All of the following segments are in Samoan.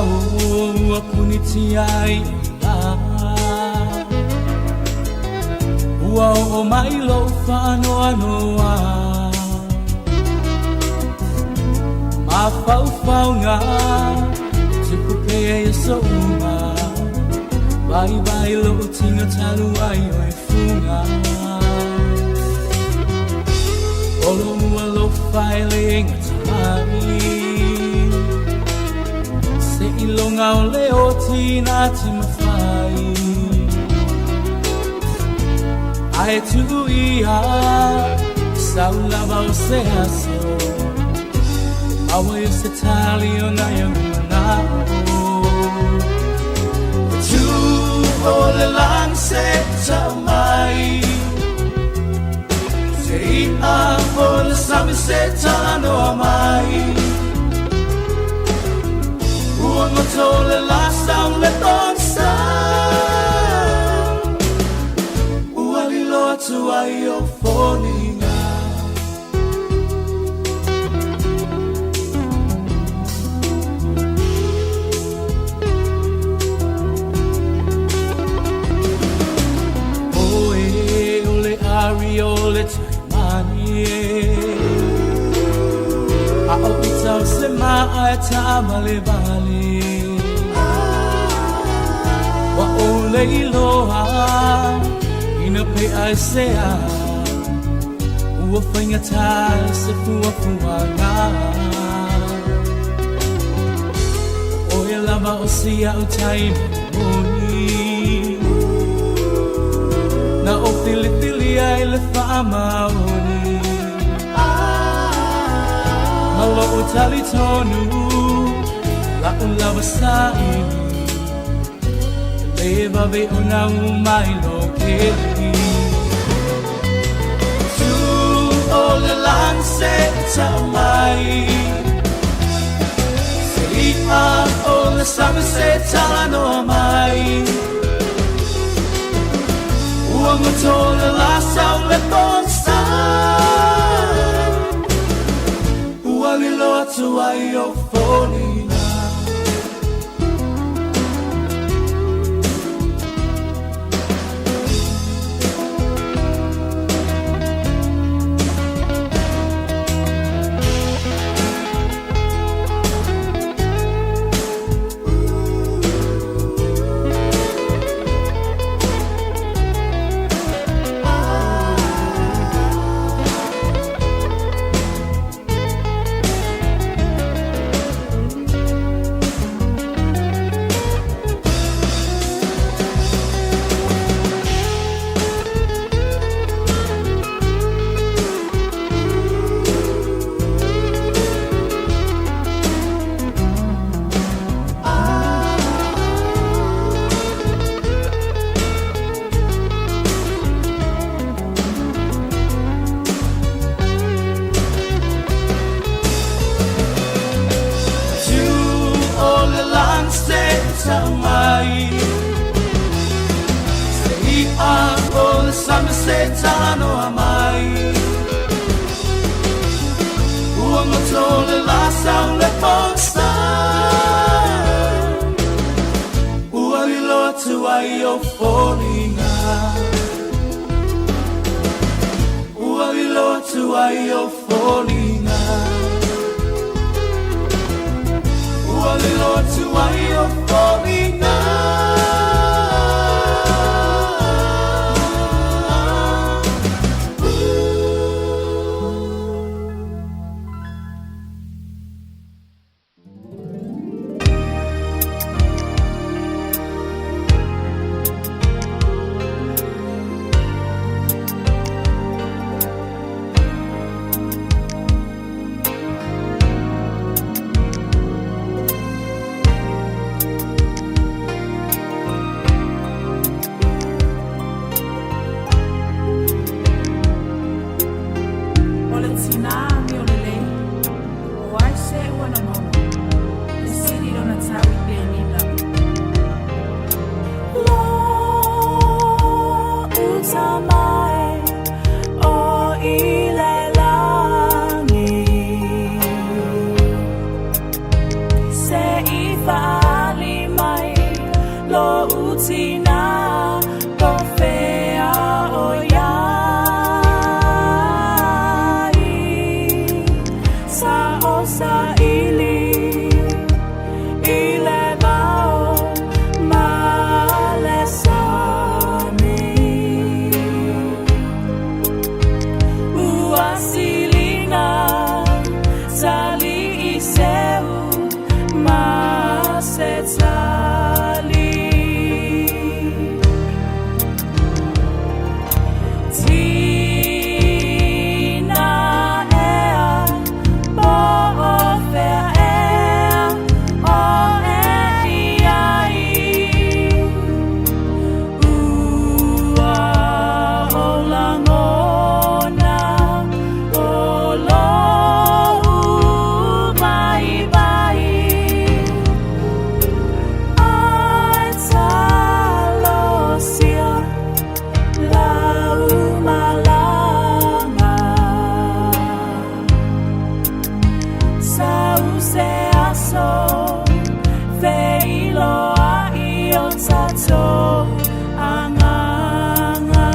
Ao ua punitia ai la. Ua oo mai lou faanoanoa. Mafaufauga tupu pea i aso uma. Vaivai lou tino talu ai o e fuga. O lou alofa e le gata mai. Seiloga o le oti na te mafai. Ae tuu ia sau lava o se aso. Maua ai se tali ona i ou manao. E tu o le lagi se tau mai. Se i'a o le sami se talanoa mai. Ua goto le la sau le pogisa. Ua lilo atu ai ou foliga. Oe o le ari o le taimani e. A o ita o se maa e taavalevale. Ua ou le iloa ina pe aisea. Ua faigata se fuafuaga. O oe lava o si au taimi moni. Na ou filifilia i le faamaoni. Ma lou talitonu la'u lava saili. E le vave ona uma i lou keli. Tu o le lagi se tau mai. Se i'a o le sami se talanoa mai. Ua goto le la sau le pogisa. Ua lilo atu ai ou foliga. Tu o le lagi se tau mai. Se i'a o le sami se talanoa mai. Ua goto le la sau le pogisa. Ua lilo atu ai ou foliga. Ua lilo atu ai ou foliga. Ua lilo atu ai ou foliga. O le tinā amio lelei, o ai se ua na maua, e sili lona tau i penina. Lo uta mai o i le lagi, se i wha. Lo'u tinā po o fea o i ai. Sa o saili i le vao ma le sami. Ua siliga salii seu ma se tali. Tinā ea po o fea ea oe i ai. Ua ou lagona o lo'u vaivai. Ae talosia lau malaga. Sau se aso feiloai o tatou agaga.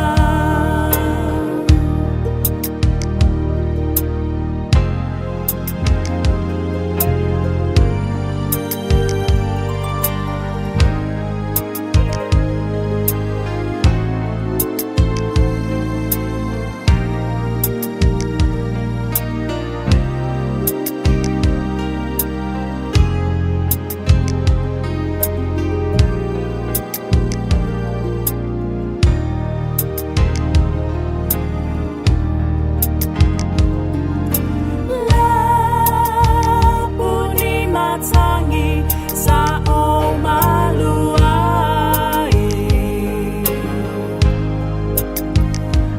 Le puni matagi sa ou malu ai.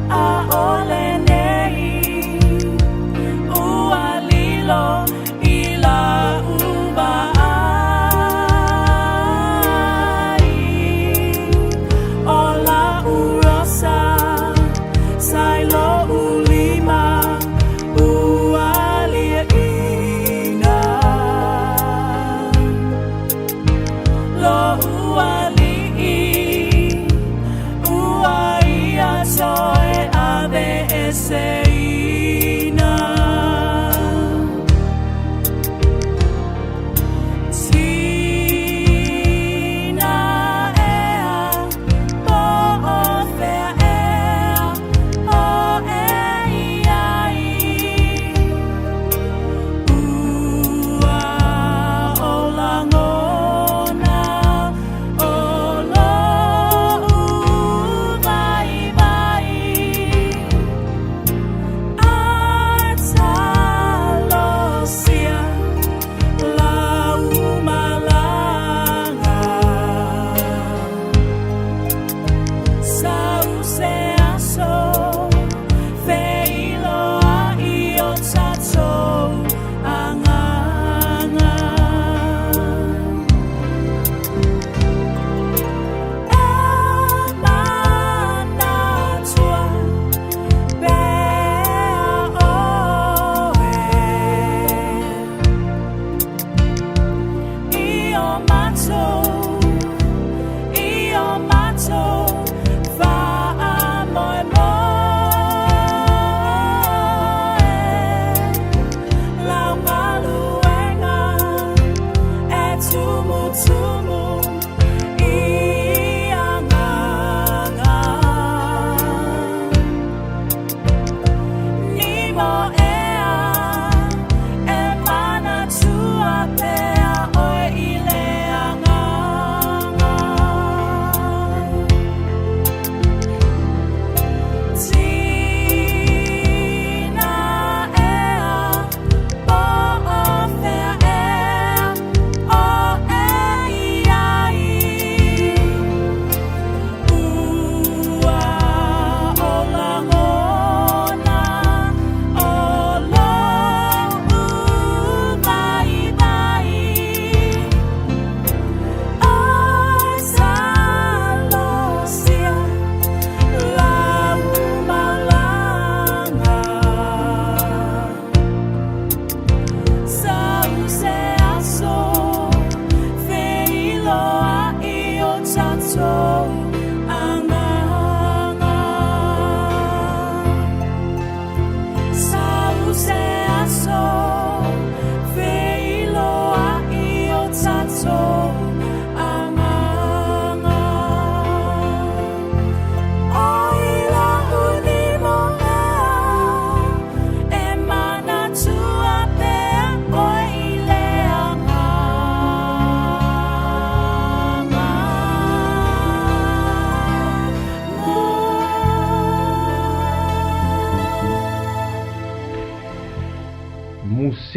ʻAʻole nei ua lilo i la'u vaai. ʻO la'u rosa sa i lo'u lima ua liaʻina.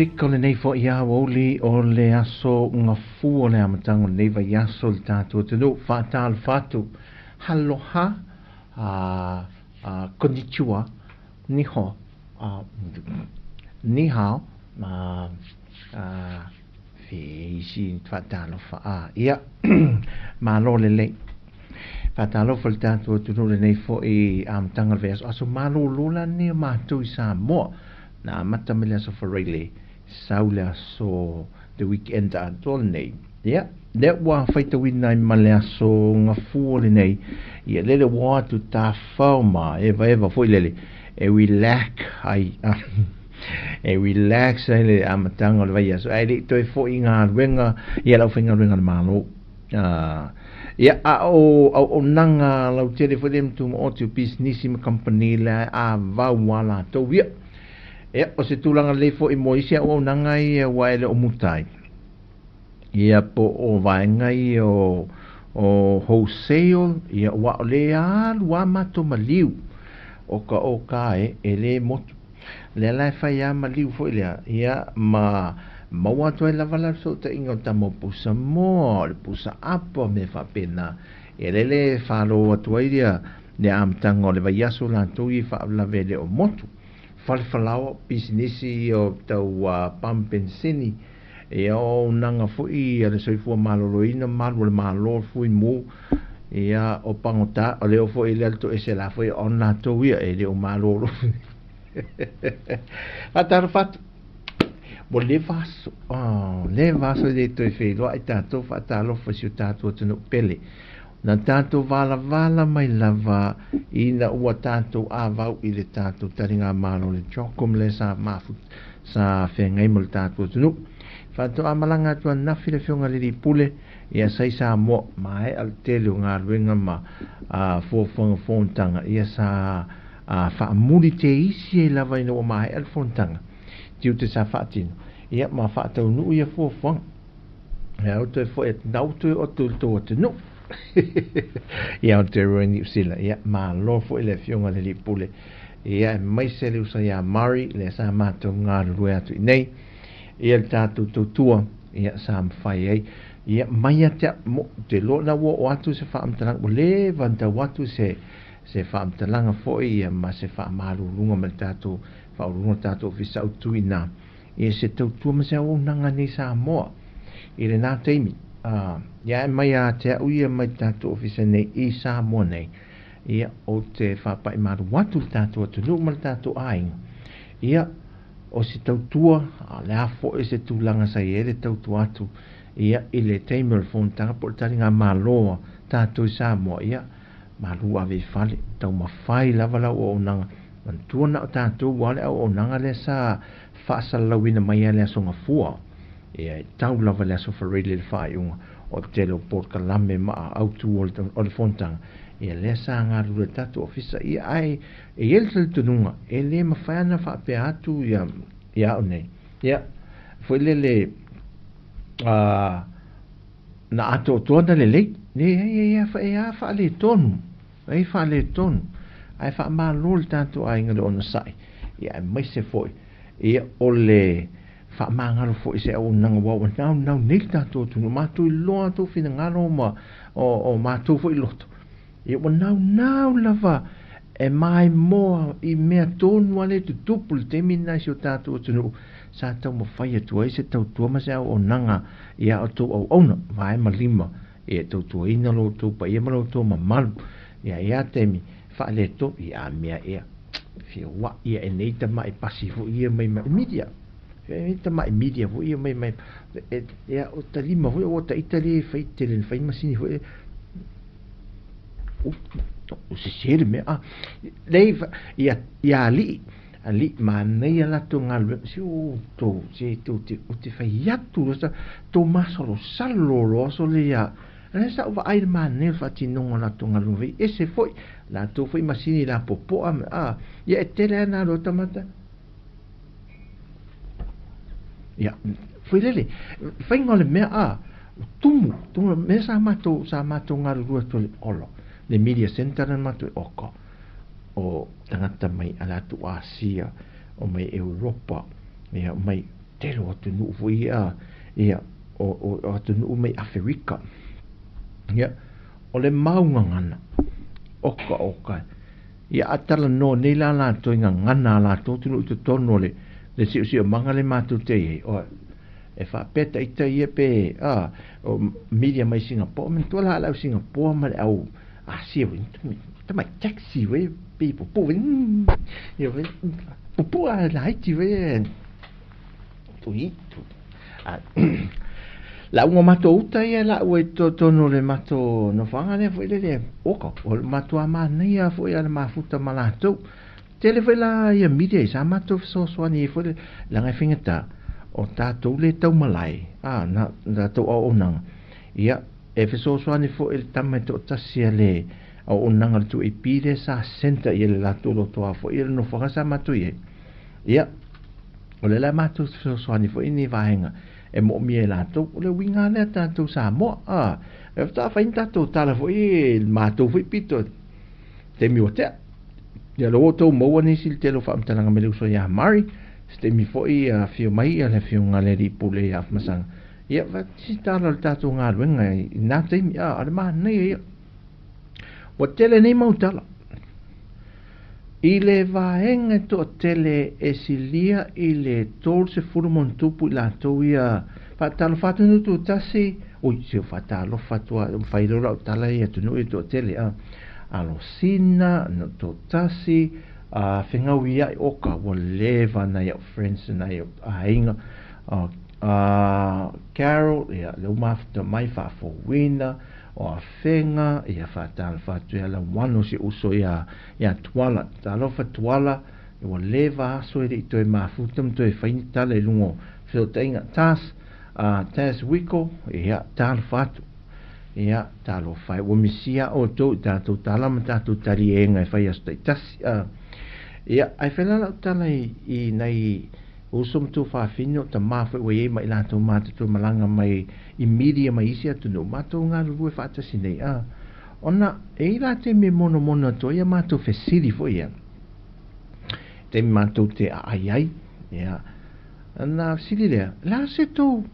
Pasefika o lenei foi aoauli o le aso gafua o le amataga o lenei vaiaso i le tatou atunuu. Faatalofa atu, Aloha, Konnichiwa, Niho, Ni hao, fe isi faatalofa a ia, malo lelei. Faatalofa i le tatou atunuu i lenei foi amataga o le vaiaso. Aso malolo la lenei o matou i Samoa. Na amata mai le aso Faraile, sau le aso the weekend atoa lenei. Ia, lea ua faitauina ai ma le aso gafua lenei, ia lele ua o atu tafao ma evaeva foi lele e relax ai e relax ai le amataga o le vaiaso ae le i toe foi i galuega ia le aufaigaluega a le Malo. Ia, a o auaunaga lautele foi lea ma tumaoti o pisinisi ma kamupani lea a vau a latou ia. Ia, o se tulaga lelei foi mo isi auaunaga ia ua e le o muta ai. Ia, po o vaega ia o wholesale, ia, ua o le alu a matou maliu o ka oka e le motu. Lea la e fai a maliu foi lea, ia, ma maua atu ai lava la le fesootaiga o le tama o pusa moa, o le pusa apa, mea faapena. Ia lele e falo atu ai ia le amataga o le vaiaso latou ia i faalavelave e le o motu. Fale falaoa, pisinisi ia o tau pam penisini, ia o auaunaga foi a le soifua maloloina, malu o le Malo, fui mu, ia o pagota, o lea foi lea le toese la foi on latou ia e le o malolo. Faatalofa atu. Ua leva aso, oh, leva aso e le toe feiloai tatou. Faatalofa i si o tatou atunuu pele. Na tatou valavala mai lava ina ua tatou avau i le tatou taligamalo le CHOGM lea sa mafu sa feagai ma le tatou atunuu. Faatoa malaga atu ananafi le Afioga i le Alii Pule ia sa i Samoa, maea le tele o galuega ma fuafuaga fonotaga ia sa faamuli teisi ai lava ina ua maea le fonotaga tiute sa faatino ia ma faataunuu ia fuafuaga. Ia au toe foi atu, nau toe o atu i le tou atunuu. Ia Aotearoa Niu Sila. Ia malo foi le Afioga i le Alii Pule. Ia aemaise le uso ia Murray lea sa matou galulue atu i nei. Ia le tatou tautua ia sa mafai ai. Ia mai ia te au, mo, te loa na ua oo atu se faamatalaga, ua leva ona tau atu se se faamatalaga foi ia ma se faamaluluga ma le tatou faauluuluga o le tatou Ofisa Autu i ina. Ia se tautua ma se auaunaga nei Samoa i lena taimi. Ia ae mai ia te au ia mai le tatou ofisa nei i Samoa nei, ia ou te faapai malu atu i le tatou atunuu ma le tatou aiga. Ia o se tautua, a o le a foi se tulaga sa i ai le tautua atu ia i le taimi o le fonotaga po o le taligamalo a tatou i Samoa, ia malu ave i fale, taumafai lava lau auaunaga. Manatua na o tatou lava le auaunaga lea sa faasalalauina mai ai le Aso Gafua. Ia e tau lava le Aso Faraile le faaiuga o le tele o polokalame ma autu o le fonotaga, ia lea sa galulue le tatou ofisa. Ia ae e i ai le talitonuga e le mafai ona faapea atu ia ia au nei. Ia foi lele na atoatoa na lelei. Leai, e a faaletonu, e faaletonu. Ae faamalo le tatou aiga i le onosai, ia aemaise foi ia o le faamagalo foi i se auaunaga ua ua naunau nei le tatou atunuu. Matou iloa tou finagalo ma o matou foi loto, ia ua naunau lava e maimoa i mea tonu lava lea e tutupu i le taimi lena i si o tatou atunuu sa taumafai atu ai se tautua ma se auaunaga i a outou auauna, vae ma lima e tautuaina lo outou paia ma lo outou mamalu. Ia ia taimi faaletonu, ia mea ea feoai ia e nei tamai pasi foi ia mai mai media. E tamai media foi ia mai mai ia o talima foi o ta ita le fai tele na fai masini foi o sese le mea a lei ia ia alii alii manaia latou galuega se outou se tou te ou te fai atu loa tou masalosalo loa so le ia lea sa ou vaai i le manaia o le faatinoga o latou galuega fai ese foi latou foi masini lapopoa a ia e tele lava na loa tamata ia foi lele faiga o le mea a tumu tumu mea sa matou galulue atu le olo le media center na matou i Oko o tagata mai a latou Asia o mai Europa ia mai Tele o atunuu foi ia, ia, o, o, o atunuu mai Aferika. Ia, o le mau gagana, oka oka. Ia a talanoa nei la latou i gagana a latou atunuu i totonu o le, le siosiomaga le matou te i ai. O, e faapea ita ia pe, a, o media mai Singapore, manatua la le au Singapore ma le au Asia foi, tamai taxi foi, pe pupu foi, ia foi, pupu a laiti foi, tui, tui. A, lauga matou uta ia lau ai totonu o le matou nofoaga lea foi lele, oka, o le matua manaia foi a le mafuta ma latou. Tele foi la ia media i sa matou fesoasoani ai foi le, leaga e faigata, o tatou le taumalae, a, na, tatou auaunaga. Ia, e fesoasoani foi le tama e toatasi a le auaunaga le 2AP lea sa centre ia le latou lotoa foi ia le nofoaga sa matou i ai. Ia, o lea la matou fesoasoani foi ni vaega e moomia e latou. O le uiga lea tatou Samoa, a, e faatoa fai ni tatou tala foi e matou foi pito taimi ua tea. Ia lea ua outou maua nisi le tele o faamatalaga mai le uso ia Mari, se taimi foi afio mai ia le afioga i le alii pule ia Afamasaga. Ia, si tala o le tatou galuega i na taimi, a, o le manaia ia. Ua tele nei mau tala. I le vaega e toatele e silia i le 30 ma ona tupu i latou ia faatalofa atu nuu tutasi, ui, se o faatalofa atu a, fai lea o lau tala i atunuu ia toatele, a, Alosina, nuu tutasi, a, fegauiai, oka, ua leva nai au friends nai au aiga, a, a, Carol, ia, le mafuta mai faafouina, o Afega, ia faatalofa atu ia Lauano si uso ia, ia Tuala, talofa Tuala, ua leva aso e le i toe mafuta ma toe fai ni tala i luga o fesootaiga. Tas, Tas Wiko, ia, talofa atu. Ia, talofa e, ua misia outou i tatou tala ma tatou taliega e fai aso taitasi. Ia, ae fai la lau tala i, i nai uso ma tuafafine o tamā foi ua i ai ma i latou matou toe malaga mai i media mai isi atunuu, matou galulue faatasi nei, a, ona e i ai la taimi e monomono atu ai a matou fesili foi ia, taimi matou te aai ai, ia, na fesili lea, la se tou,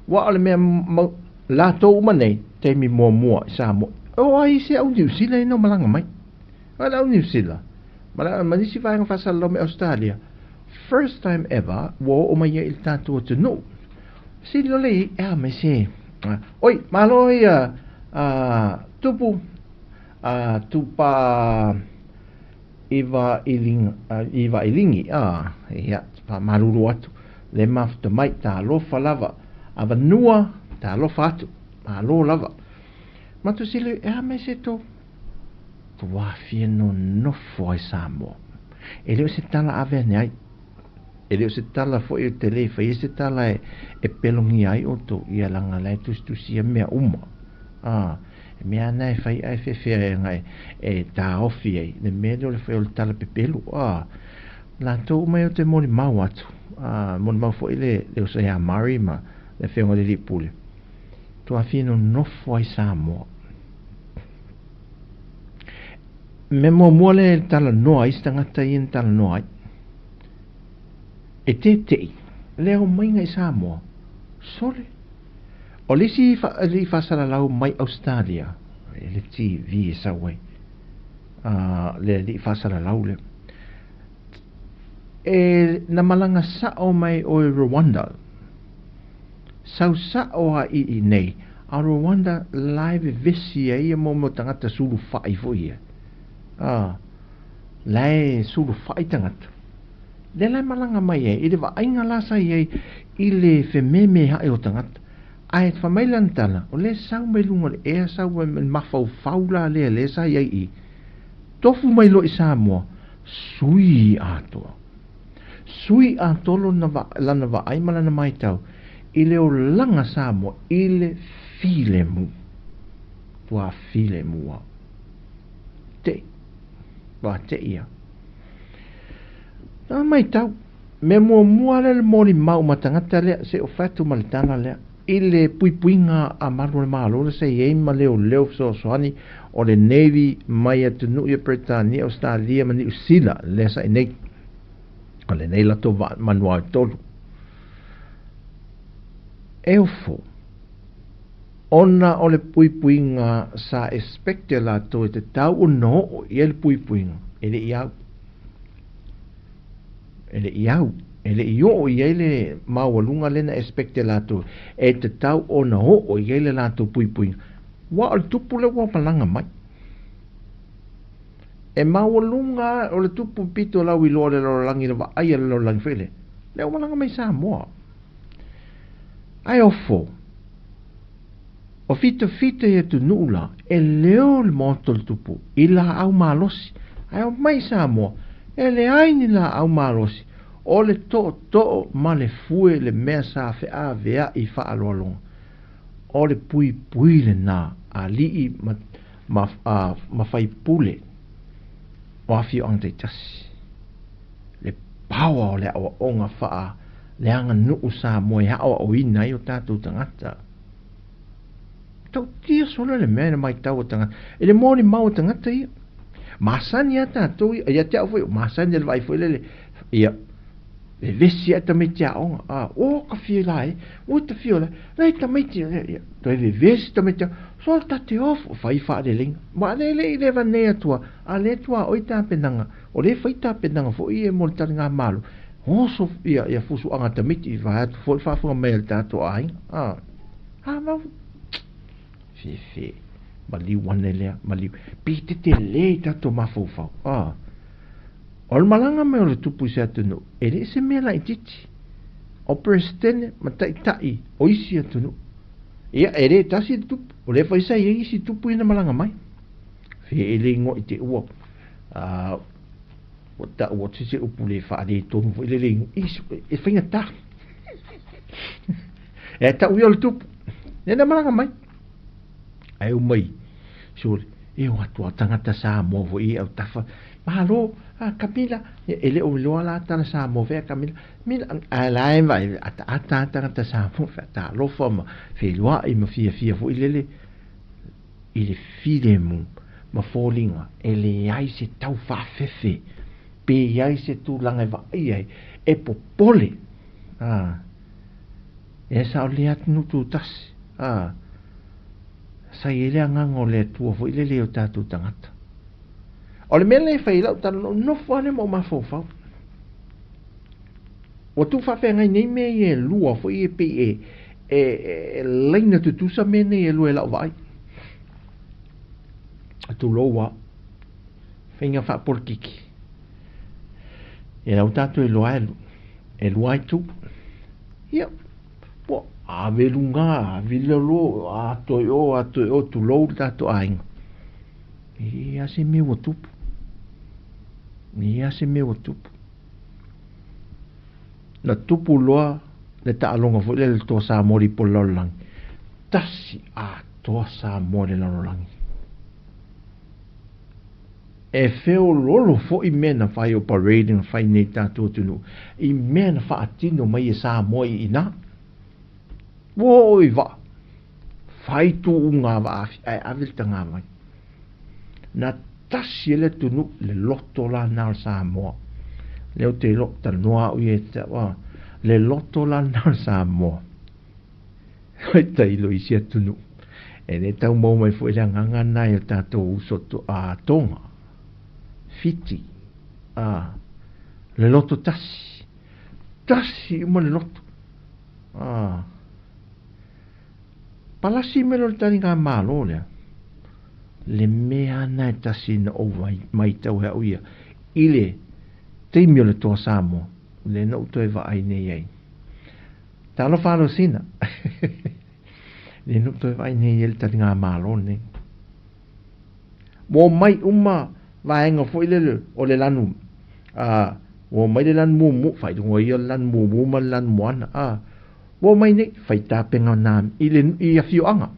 aua o le mea mau, latou uma nei, taimi muamua i Samoa, o ai se au Niu Sila ina o malaga mai. O le au Niu Sila, ma, ma nisi vaega faasalalau mai Australia, first time ever, ua oo mai ai i le tatou atunuu. Fesili loa lea i ai, e a mai se, oi, malo ia, tupu, tupa iva ilinga, iva iligi, a, ia, faamalulu atu, le mafuta mai, talofa lava, avanua, talofa atu, malo lava. Matou fesili, e a mai se tou, tuafia nonofo ai Samoa. E le o se tala ave ane ai. E le o se tala foi o te le fai e se tala e, e pelogia ai outou, ia leaga la e tusitusia mea uma. A, e mea ana e fai ae feafea e agai e taofi ai, le mea lea o le fai o le tala pepelu. A, latou uma ia ou te molimau atu. A, molimau foi le, le uso ia Mari ma le afioga i le alii pule. Tuafia nonofo ai Samoa. Mea muamua lea e talanoa ai se tagata ia na talanoa ai. E tete'i le aumaiga i Samoa, sole. O le isi alii faasalalau mai Australia, e le TV e sau ai, le alii faasalalau lea. E na malaga sa'o mai oe Rwanda, sau sa'o a i inei, a o Rwanda la e vevesi ai ia mo mea o tagata sulufa'i foi ia. La e sulufa'i tagata. Lea la e malaga mai ai, i le vaaiga la sa i ai i le fememea'i o tagata. Ae fai mai lana tala, o lea e sau mai luga o le ea, sau mai le mafaufau la lea lea sa i ai i i. Tofu mai loa i Samoa, sui atoa. Sui atoa lona lana vaai ma lana matau i le olaga Samoa i le filemu. Tua filemu lava. Te'i. Ua te'i lava. Na matau, mea muamua lea le molimau ma tagata lea, se o fai atu ma le tala lea, i le puipuiga a malu o le Malo lea sa i ai ma leoleo fesoasoani o le Navy mai atunuu ia Peretania, Ausetalia ma Niu Sila lea sa i nei. O lenei latou vaa manuao e tolu. E ofo, ona o le puipuiga sa expect e latou e tatau ona oo i ai le puipuiga, e le i au. E le i au. E le i oo i ai le maualuga lea na expect e latou e tatau ona oo i ai le latou puipuiga. Aua o le tupu lea ua malaga mai. E maualuga o le tupu pito lau iloa o le lalolagi i le vaai a le lalolagi foi lea, lea ua malaga mai Samoa. Ae ofo, o fitafita i atunuu la, e leo le maota o le tupu i laau malosi, ae omai i Samoa, e leai ni laau malosi, o le tootoo ma le fue le mea sa feaveai faaaloaloga. O le puipui lena a alii ma, ma, a, ma faipule o afioaga taitasi. Le power o le aoaoga faa le aganuu Samoa e aoaoina ai o tatou tagata. Tautia solo le mea i le matau a tagata, i le molimau a tagata ia. Masani a tatou ia, ia te au foi, masani le vaai foi lele, ia, vevesi a tamaiti aoga, a, o ka fia la e, o ta fia la, la e tamaiti, ia, toe vevesi tamaiti aoga, so ta te ofo, fai faaleleiga. Ma le le i le vanei atua, a le tua oi tapenaga, o le fai tapenaga foi e mo le taligamalo, oso ia, ia fusuaga tamaiti, vae atu foi le faafofoga mai a le tatou aiga, a. A mau fefe maliu ane lea maliu pi te tele i tatou mafaufau a o le malaga mai o le tupu i se atunuu e le se mea laitiiti o Peresetene ma taitai o isi atunuu ia e le tasi le tupu o lea foi sa i ai isi tupu ia na malaga mai fe e le igoa i te ua a ua taua atu se upu le faaletonu foi le le e faigata E tau ia o le tupu. Nei na malaga mai. Ae umai, sole, e o atu a tagata Samoa foi i au tafa. Malo, a Kamila, e le o iloa la tala Samoa fea Kamila. Mila, a la e vai, ata ata tagata Samoa fea talofa ma feiloai ma fiafia foi lele i le filemu ma foliga e leai se tau faafefe pe i ai se tulaga e vaai ai e popole. A. E sao le atunuu tutasi, a, sa i ai le agaga o le Atua foi lele i o tatou tagata. O le mea lea e fai ai lau tala, na ou nofo lava lea ma ou mafaufau. Ua tuufaafeagai nei mea ia e lua foi e pei e, e, e laina tutusa mea nei e lua i lau vaai. Tulou lava, faiga faapolitiki. E lau tatou iloa e, e lua itu. Ia, ua ave luga, ave lalo, atoa i o, atoa i o, tulou le tatou aiga. E leai lava se mea ua tupu. E leai lava se mea ua tupu. Na tupu loa le taaloga foi lea le toa Samoa lipo le lalolagi. Tasi atoa Samoa i le lalolagi. E feoloolo foi mea na fai o parade na fai nei tatou atunuu i mea na faatino mai e Samoa i ina. Ua oo i vaa, fai tuuga vaafi ae ave le tagavai. Na tasi e le atunuu le loto la na o Samoa. Lea ou te iloa, talanoa au ia te au, le loto la na o Samoa. Oi tailo i isi atunuu. E le tau maua mai foi le agaga lena i o tatou uso to, a, Tonga, Fiti, a, le loto tasi. Tasi uma le loto. A, palasi mai loa le taligamalo lea. Le mea lena e tasi na ou matau e au ia i le taimi o le Toa Samoa, lea na ou toe vaai nei ai. Talofa Alosina. Le no toe vaai nei e le taligamalo nei. Ua omai uma vaega foi lele o le lanu, a, ua omai le lanu mumu, faailoga ia o le lanu mumu ma le lanu moana, a, ua omai nei, fai tapena nā i le, i afioaga.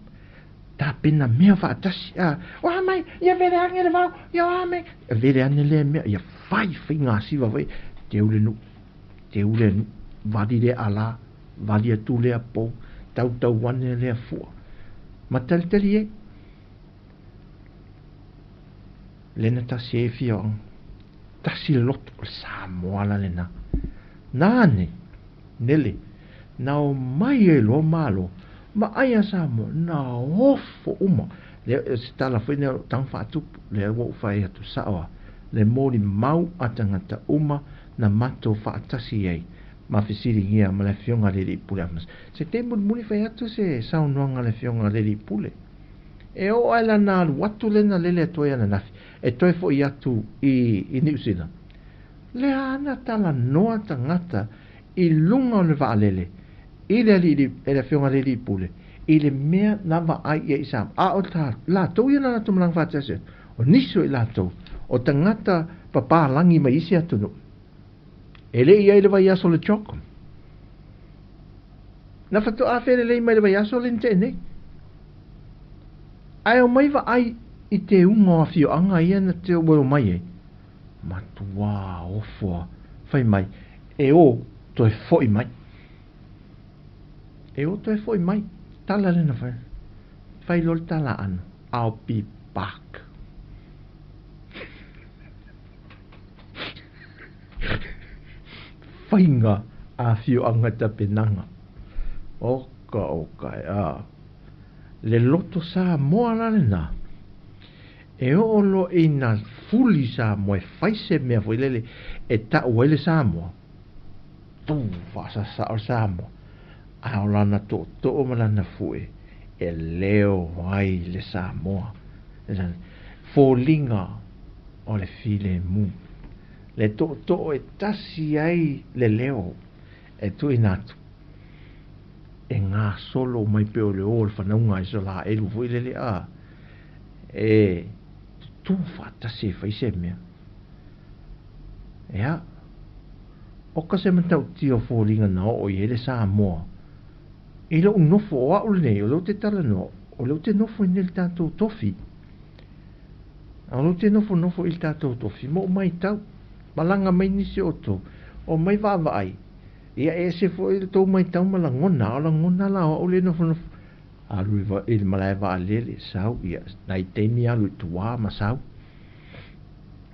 Tapena mea faatasi, a, oa mai, ia vele ane le vao, ia oa mai, vele ane lea mea, ia fai faiga siva foi, teu le nuu. Teu le vali lea ala, vali atu lea pou, tautau ane lea fua. Ma talitali ai. Lena tasi e fia tasi le loto o le Samoa la lena. Nane, nele, Na omai ai loa Malo, vaai a Samoa, na ofo uma. Lea, o se tala foi lea o lou tago faatupu, lea ua ou fai atu sao lava, le molimau a tagata uma na matou faatasi ai ma fesiligia ma le Afioga a le Alii Pule Amos. Se taimi mulimuli fai atu se saunoaga a le Afioga a le Alii Pule. E oo ae lana alu atu lea na lele atu ai ananafi e toe foi atu i, i Niu Sila. Lea na talanoa tagata i luga o le vaalele i le alii, le Afioga i le Alii Pule i le mea na vaai i ai i Samoa. A o latou ia na latou malaga faatasi atu, o nisi o i latou, o tagata papalagi mai isi atunuu. E le i ai le vaiaso o le CHOGM. Na faatoa felelei mai le vaiaso lea na tea nei. Ae omai vaai i teuga o afioaga ia na te ua omai ai. Matuā ofo a fai mai, e ō, toe foi mai. E ō toe foi mai. Tala lea na fai. Fai loa le tala aano, I'll be back. Faiga afioaga tapenaga. Oka oka e a. Le loto Samoa la lena. E oo loa ina fuli Samoa e fai se mea foi lele e tau ai le Samoa, tu faasasao le Samoa, a o lana tootoo ma lana fue e leo ai le Samoa. Foliga o le filemu. Le tootoo e tasi ai le leo e tuuina atu e gasolo mai pei o le o o le fanauga a Isaraelu foi lele a e tutū faatasi e fai se mea. Ia, oka se matautia o foliga na oo i ai le Samoa i lou nofo, o au lenei, o lea ou te talanoa, o lea ou te nofo i nei i le tatou tofi. A o lea ou te nofonofo i le tatou tofi ma ou matau, malaga mai nisi o outou, omai vaavaai, ia e ese foi le tou matau ma lagona, a o lagona la o au lea e nofonofo, alu i le malae vaalele, sau, ia, nai taimi alu i tua ma sau.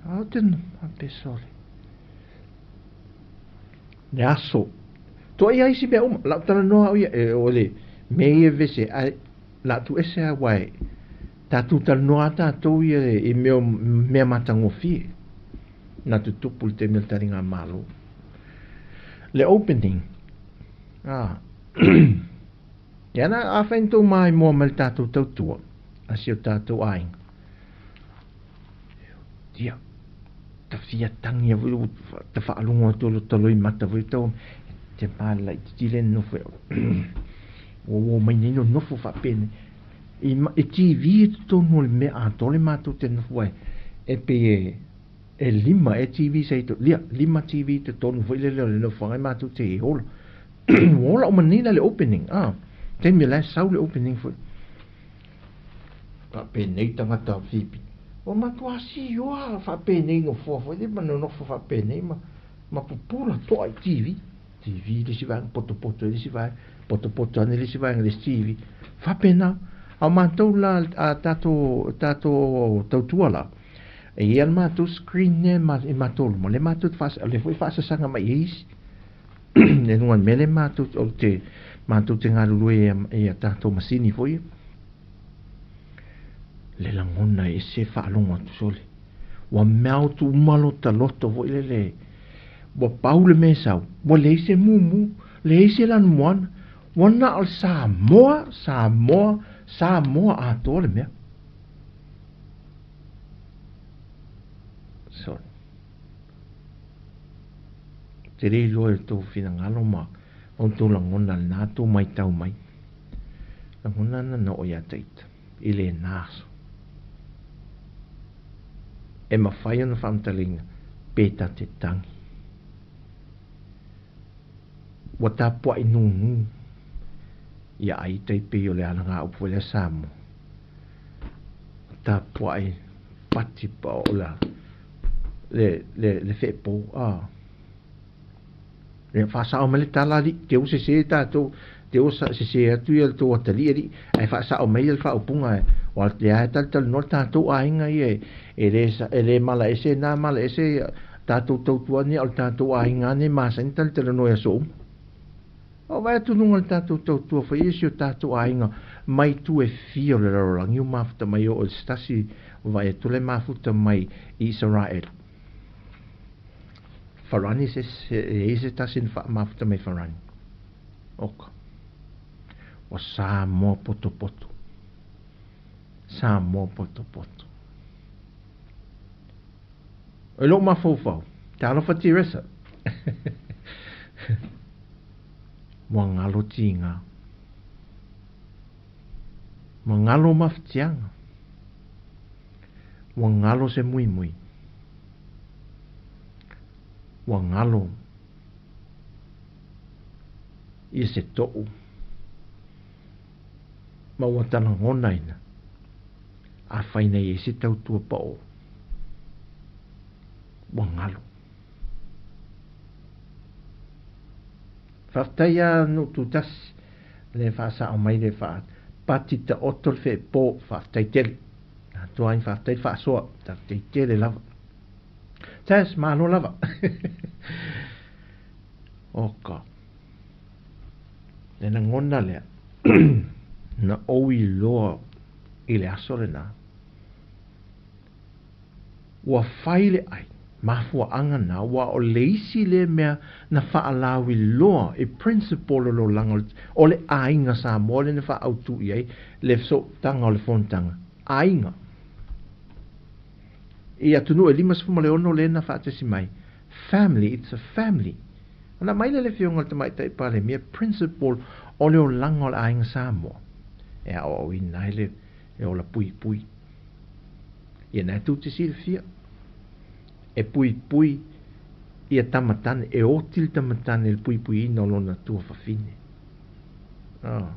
A ou te faapea, sole, le aso. Toa ia isi mea uma, lau talanoa au ia, e, o le mea ia vese, ae la tu ese a wai, tatou talanoa a tatou ia i mea, mea matagofie na tutupu i le taimi o le taligamalo. Le opening, ah, ia na, afai na tou maimoa mai le tatou tautua a si o tatou aiga. Ia, ta fia tangi foi ua ta faalogo atu o lota loimata foi tau te malaititi le nofo e ua uo mai nei nonofo faapenei i, i TV i totonu o le mea atoa le matou te nofo ai e pei e e lima e TV sa i to, lia, lima TV i totonu foi lele o le nofoaga e matou te e ola. Ua ola uma nei la le opening, ah, taimi la e sau le opening foi. Faapenei tagata o Fipi. Ua matua sioa faapenei nofoa foi lea ma nonofo faapenei ma, ma pupula toa i TV. TV le isi vaega, potopoto i le isi vaega, potopoto ane le isi vaega i le isi TV. Faapena. A o matou la, a tatou, tatou tautua la, e i ai le matou screen lea i matou luma, lea matou te faasa, lea foi e faasasaga mai i ai isi. Le luga o le mea lea matou, o te, matou te galulue i a tatou masini foi ia. Le lagona e ese faalogo atu sole. Ua melt uma lota loto foi lele. Ua pau le mea e sau. Ua leai se mumu, leai se lanumoana. Ua na o le Samoa, Samoa, Samoa atoa le mea. Sorry. Te le iloa i tou finagalo ma outou lagona lena tou maitau mai. Lagona ana na oo ia Taita i lena aso. E mafai ona faamatalaina pe ta te tangi. Ua tapuai nūnū ia ai tai pei o le alagaupu foi lea Samoa. Ua tapuai pati pa o la le le le feepo a. Ia faasao mai le tala alii, te u sese tatou, te u sese atu ia le tou atalii alii, ae faasao mai ia le faaupuga e, o lea e talatalanoa le tatou aiga ia e le, e le malaese na malaese ia tatou tautua nei, a o le tatou aiga nei e masani talatalanoa i aso uma. O vaai atu luga o le tatou tautua fai i si o tatou aiga mai itu e fia o le lalolagi ua mafuta mai oo i se tasi o vaai atu le mafuta mai i Isaraelu. Farani se se e i se tasi na faamafuta mai Farani. Oka. Ua Samoa potopoto. Samoa potopoto. I lou mafaufau, talofa Teresa. Ua ngalo tiga. Ua ngalo mafatiaga. Ua ngalo se muimui. Ua ngalo ia se to'u ma ua talagonaina afai na i ai se tautua pa'o ua galo. Faafetai a nuu tutasi le faasao mai le faa pati taoto le feepo faafetai tele. Atoa ai faafetai le faasoa faafetai tele lava. Tess malo lava. Oka. Le lagona lea na ou iloa i le aso lena. Ua fai le ʻai, mafuaaga na, aua o le isi lea mea na faalauiloa i principle o le olaga o le aiga Samoa lea na faaautu i ai le fesootaga o le fonotaga aiga. I atunuu e 56 lea na faatasi mai, family, it's a family. Ona aumai lea le Afioga i le Tamaitai Palemia principle o le olaga o le aiga Samoa e aoaoina ai le ola puipui. Ia na e tou te silafia, e puipui ia tamatane, e oti le tamatane i le puipuiina o lona tuafafine. Ah.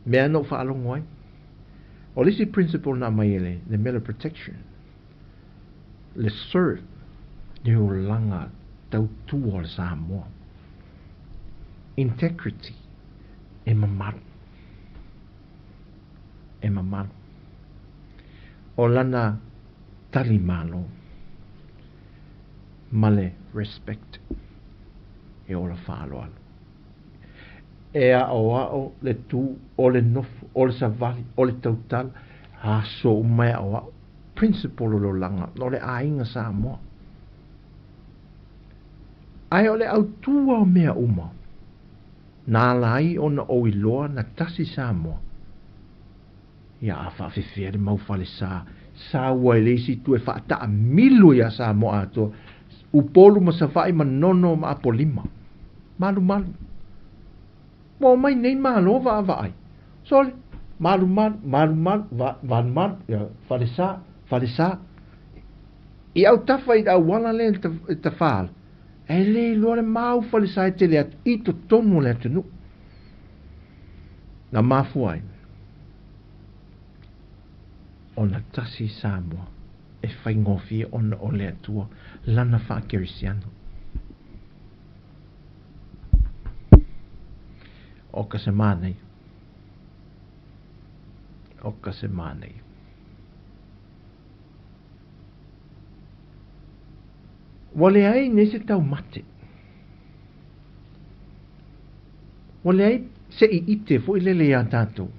Mea na ou faalogo ai. O le isi principle na aumai e le, le mea le protection, le serve, le olaga tautua o le Samoa. Integrity, e mamalu. E mamalu. O lana tali malo ma le respect e ola faaaloalo. E aoao le tu, o le nofo, o le savali, o le tautala, aso uma e aoao. Principle o le olaga, o le aiga Samoa. Ae o le autu lava o mea uma, na ala ai ona ou iloa na tasi Samoa. Ia a faafefea le mau falesa saua i le isi itu e faataamilo iā Samoa atoa, Upolu ma Savaii ma Nono ma Apolima. Malumalu. Ua omai nei Malo vaavaai. Sole, malumalu, malumalu, va, valumalu, ia, falesa, falesa. I autafa i le auala lea i Tafaala, e le iloa le mau falesa e tele atu i totonu o le atunuu. Na mafua ai ona tasi Samoa e faigofie ona o le Atua lana faakerisiano. O ka se manaia. O ka se manaia. Ua leai nei se taumate. Ua leai se iite foi lele iā tatou.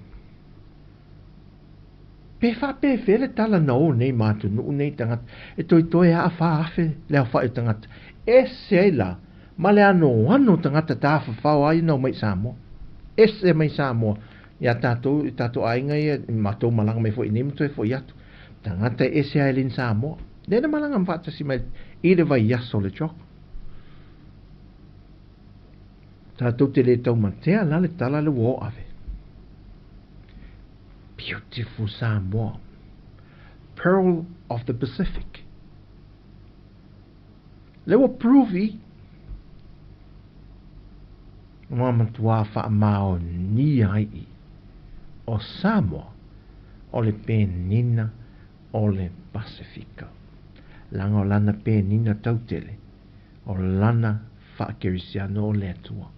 Pe faapefea le tala na o nei ma atunuu nei tagata e toetoe aa 4,000 le aofai o tagata. Ese ai la ma le anoano o tagata tafafao ai na omai i Samoa. Ese mai Samoa iā tatou i tatou aiga ia i matou malaga mai foi i nei ma toe foi atu. Tagata e ese ai le in Samoa. Lea na malaga ma faatasi mai i le vaiaso o le CHOGM. Tatou te le taumatea la le tala le ua o ave. Beautiful Samoa. Pearl of the Pacific. Le ua prove i. Ua matua faamaonia ai i. O Samoa o le penina o le Pasifika. Leaga o lana penina tautele o lana faakerisiano o le Atua.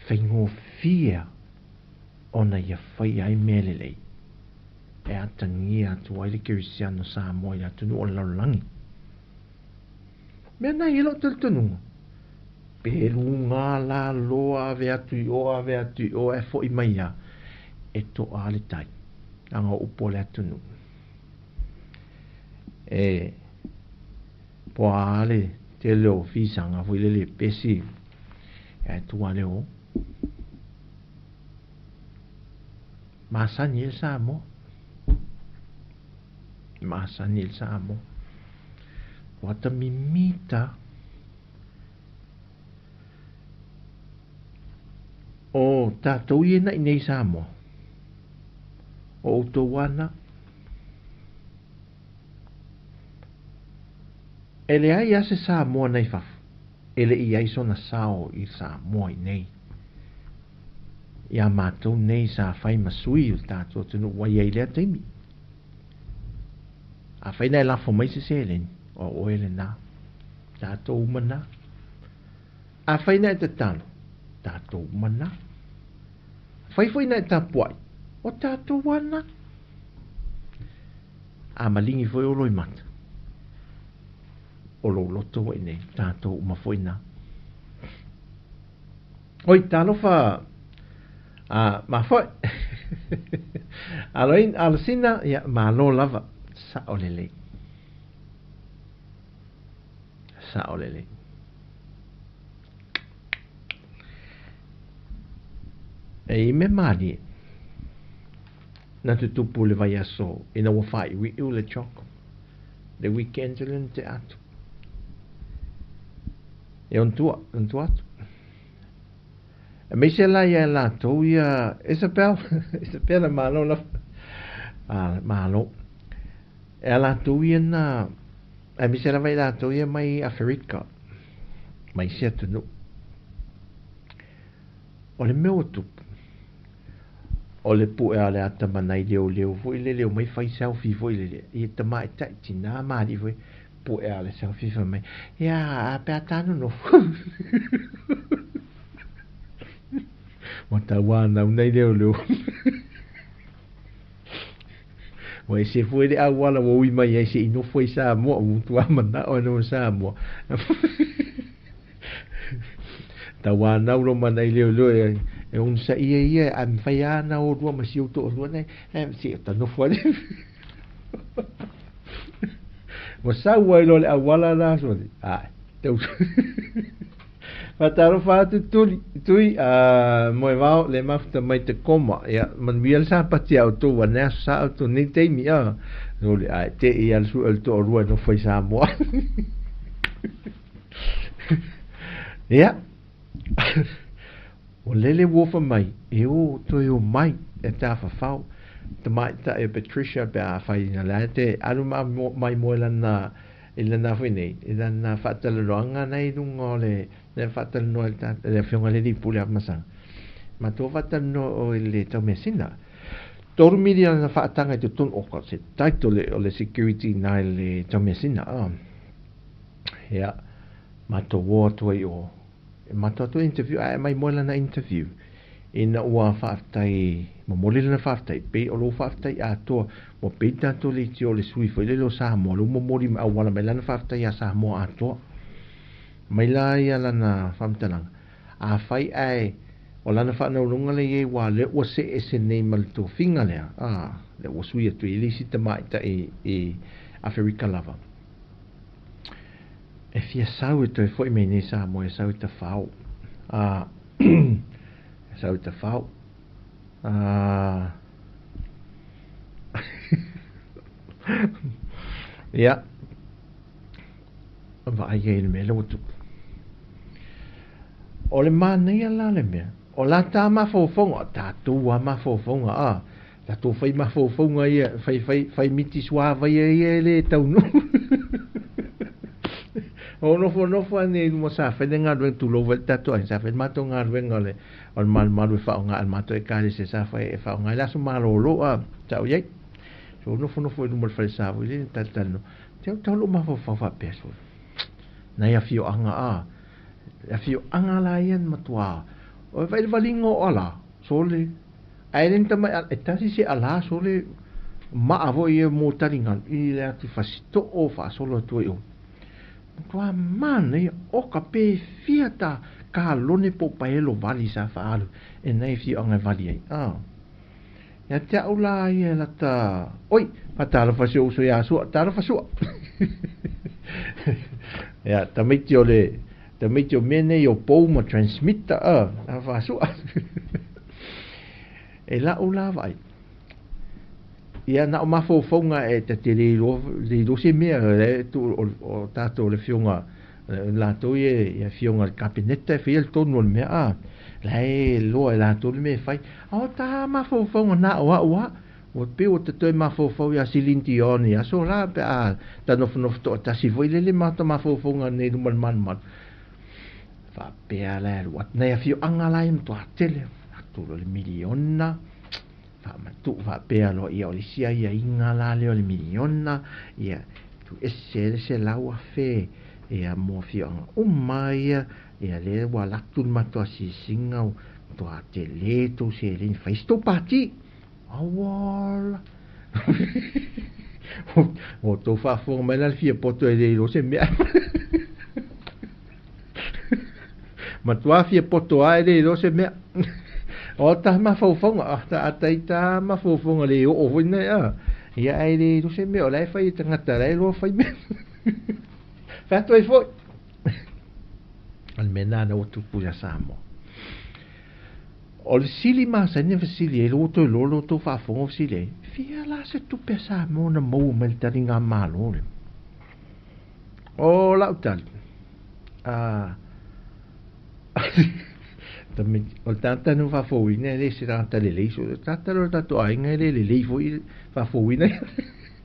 Faigofie ona ia faia ai mea lelei e atagia atu ai le kerisiano Samoa i le atunuu o le lalolagi. Mea na i ai lou talitonuga. Pe luga lalo ave atu i o ave atu i o ae foi mai lava, e toa le tai, leaga o upu a le atunuu. E po a le tele o fisaga foi lele e pesi, ae tuu lava le o. Masani ai le Samoa. Masani ai le Samoa. Ua ta mimita. O tatou ia na i nei Samoa. O outou ana. E leai lava se Samoa nai fafo e le i i ai sona sao i Samoa i nei. Iā matou nei sa fai ma sui o le tatou atunuu ua i ai i lea taimi. Afai na e lafo mai se seleni, o oe lena. Tatou uma na. Afai na e tatalo, tatou uma na. Afai foi na e tapuai, o tatou lava na. A maligi foi o loimata, o lou loto ua i nei, tatou uma foi na. Oi, talofa a mafoe. Aloin, alosina, ia, malo lava. Sao lelei. Sao lelei. E i me malie. Na tutupu le vaiaso ina ua faaiuiu le CHOGM. Le weekend le na tea atu. E on tua, on tua atu. Aemaise la ia latou ia Isabel, Isabela malo lava. Ah, malo. E a latou ia na, aemaise lava i latou ia mai Aferika, mai isi atunuu. O le mea ua tupu, o le pue a le atamana i leoleo foi lele, omai fai selfie foi lele, i tamaitai tina ma alii foi, pue a le selfie fai mai, ia, a pe a ta nonofo. Ua tauanau nei leoleo. Ua ese foi le auala ua ui mai ai se i nofo i Samoa, ua matua manao e nofo i Samoa. Tauanau lo mana i leoleo e, e onosaia ia, a mafai lava ona o lua ma si ou toalua nei, e, se i ta nofo ale. Ua sau ai loa le auala la sole. Ae, tau. Faatalofa atu tuli, tui, a moevao le mafuta mai te koma. Ia, manuia le sapati a outou, ua ne aso sa outou nei taimi, a. Sole, ae, te i ala sue o le toalua e nofo i Samoa. Ia, ua lele uofa mai, e o toe o mai e tafafao. Tamaitai o Patricia pe a fai ina le te alu ma mai moe lana i lana foi nei, i lana faatalanoaga na i luga o le le faatalanoa i le afioga i le alii pule Afamasaga. Matou faatalanoa o i le taumeasina. 3 miliona na faataga i totonu o se title o le security na i le taumeasina. Ia, matou o atu ai o e matou atu interview, ae mai moe lana interview ina ua faafetai, momoli lana faafetai, pei o lou faafetai atoa, ua pei tatou leitio o le sui foi lele o Samoa, lou momoli auala mai lana faafetai iā Samoa atoa. Mai la ia lana faamatalaga, afai ae o lana faanauluga lea i ai ua lea ua see ese nei ma le tofiga lea, a, lea ua sui atu i le isi tamaitai i Aferika lava. E fia sau e toe foi mai nei Samoa e sau i tafao. A, e sau i tafao. A, ia, vaai ai i le mea lea ua tupu. O le manaia la le mea, o la ta mafaufauga, o tatou lava mafaufauga, a, tatou fai mafaufauga ia, fai, fai, fai miti suavaia ia e le taunuu. O nofonofo ane i luma sa fai le galuega, tulou foi le tatou aiga, sa fai le matou galuega o le, o le malumalu e faaaoga e le matou ekalesia, sa fai e faaaoga i le aso malolo a, sa ou i ai. So nofonofo i luma o le falesa foi lele, talatalanoa. Te au tau lou mafaufau faapea sole. Nai afioaga a, afioaga la ia na matua, o vaai le valiga o ala, sole, ae le ni tamai ala, e tasi se ala sole, maa foi ia mo taligalu, i le atu Fasitoo faasolo atu ai o. Matua manaia, oka pe fia ta kalone po o paelo vali sa faaalu e nai afioaga e vali ai. A. Ia te au la ia lata, oi, faatalofa si ou uso ia Sua, talofa Sua. Ia, tamaiti o le, tamaiti o mea nei o pou ma transmitter, a, talofa Sua. E lau la vaai. Ia na o mafaufauga e ta te le iloa, le iloa se mea, e tu, o, o tatou le afioga, latou ia i afioga i le Kapeneta e faia le tonu o le mea, a, la e loa e latou le mea e fai. A o ta mafaufauga na o au a, ua pei ua ta toe mafaufau ia Celine Dion i aso la, pe a ta nofonofo toatasi foi lele ma ta mafaufauga nei luma le malumalu. Faapea la e alu atu, nai afioaga la e matua tele, atu loa le miliona, Faamatuu faapea loa ia o le isi aiaiga la lea o le miliona, ia tuuese ai le 100,000 ia mo afioaga uma ia, ia lea ua alu atu le matou asiasiga ua matua tele tou seleni, fai se tou pati. Auala! Ua outou faafofoga mai la le fia poto e le iloa se mea. Matua fia poto lava e le iloa se mea. O ta mafaufauga, a ta ata i ta mafaufauga le oo foi nei a. Ia ae le iloa se mea o la e fai e tagata la e iloa fai mea. Fai atu ai foi. O le mea lena ua tupu ia Samoa. O le fesili masani na fesili ai, ua toe loa lo outou faafofoga o fesili ai, fia la se tupe a Samoa na maua mai le taligamalo lea? O lau tali, a o le tagata na faafouina e le se tagata lelei, so le tagata lea o le tatou aiga e le lelei foi le faafouina ia.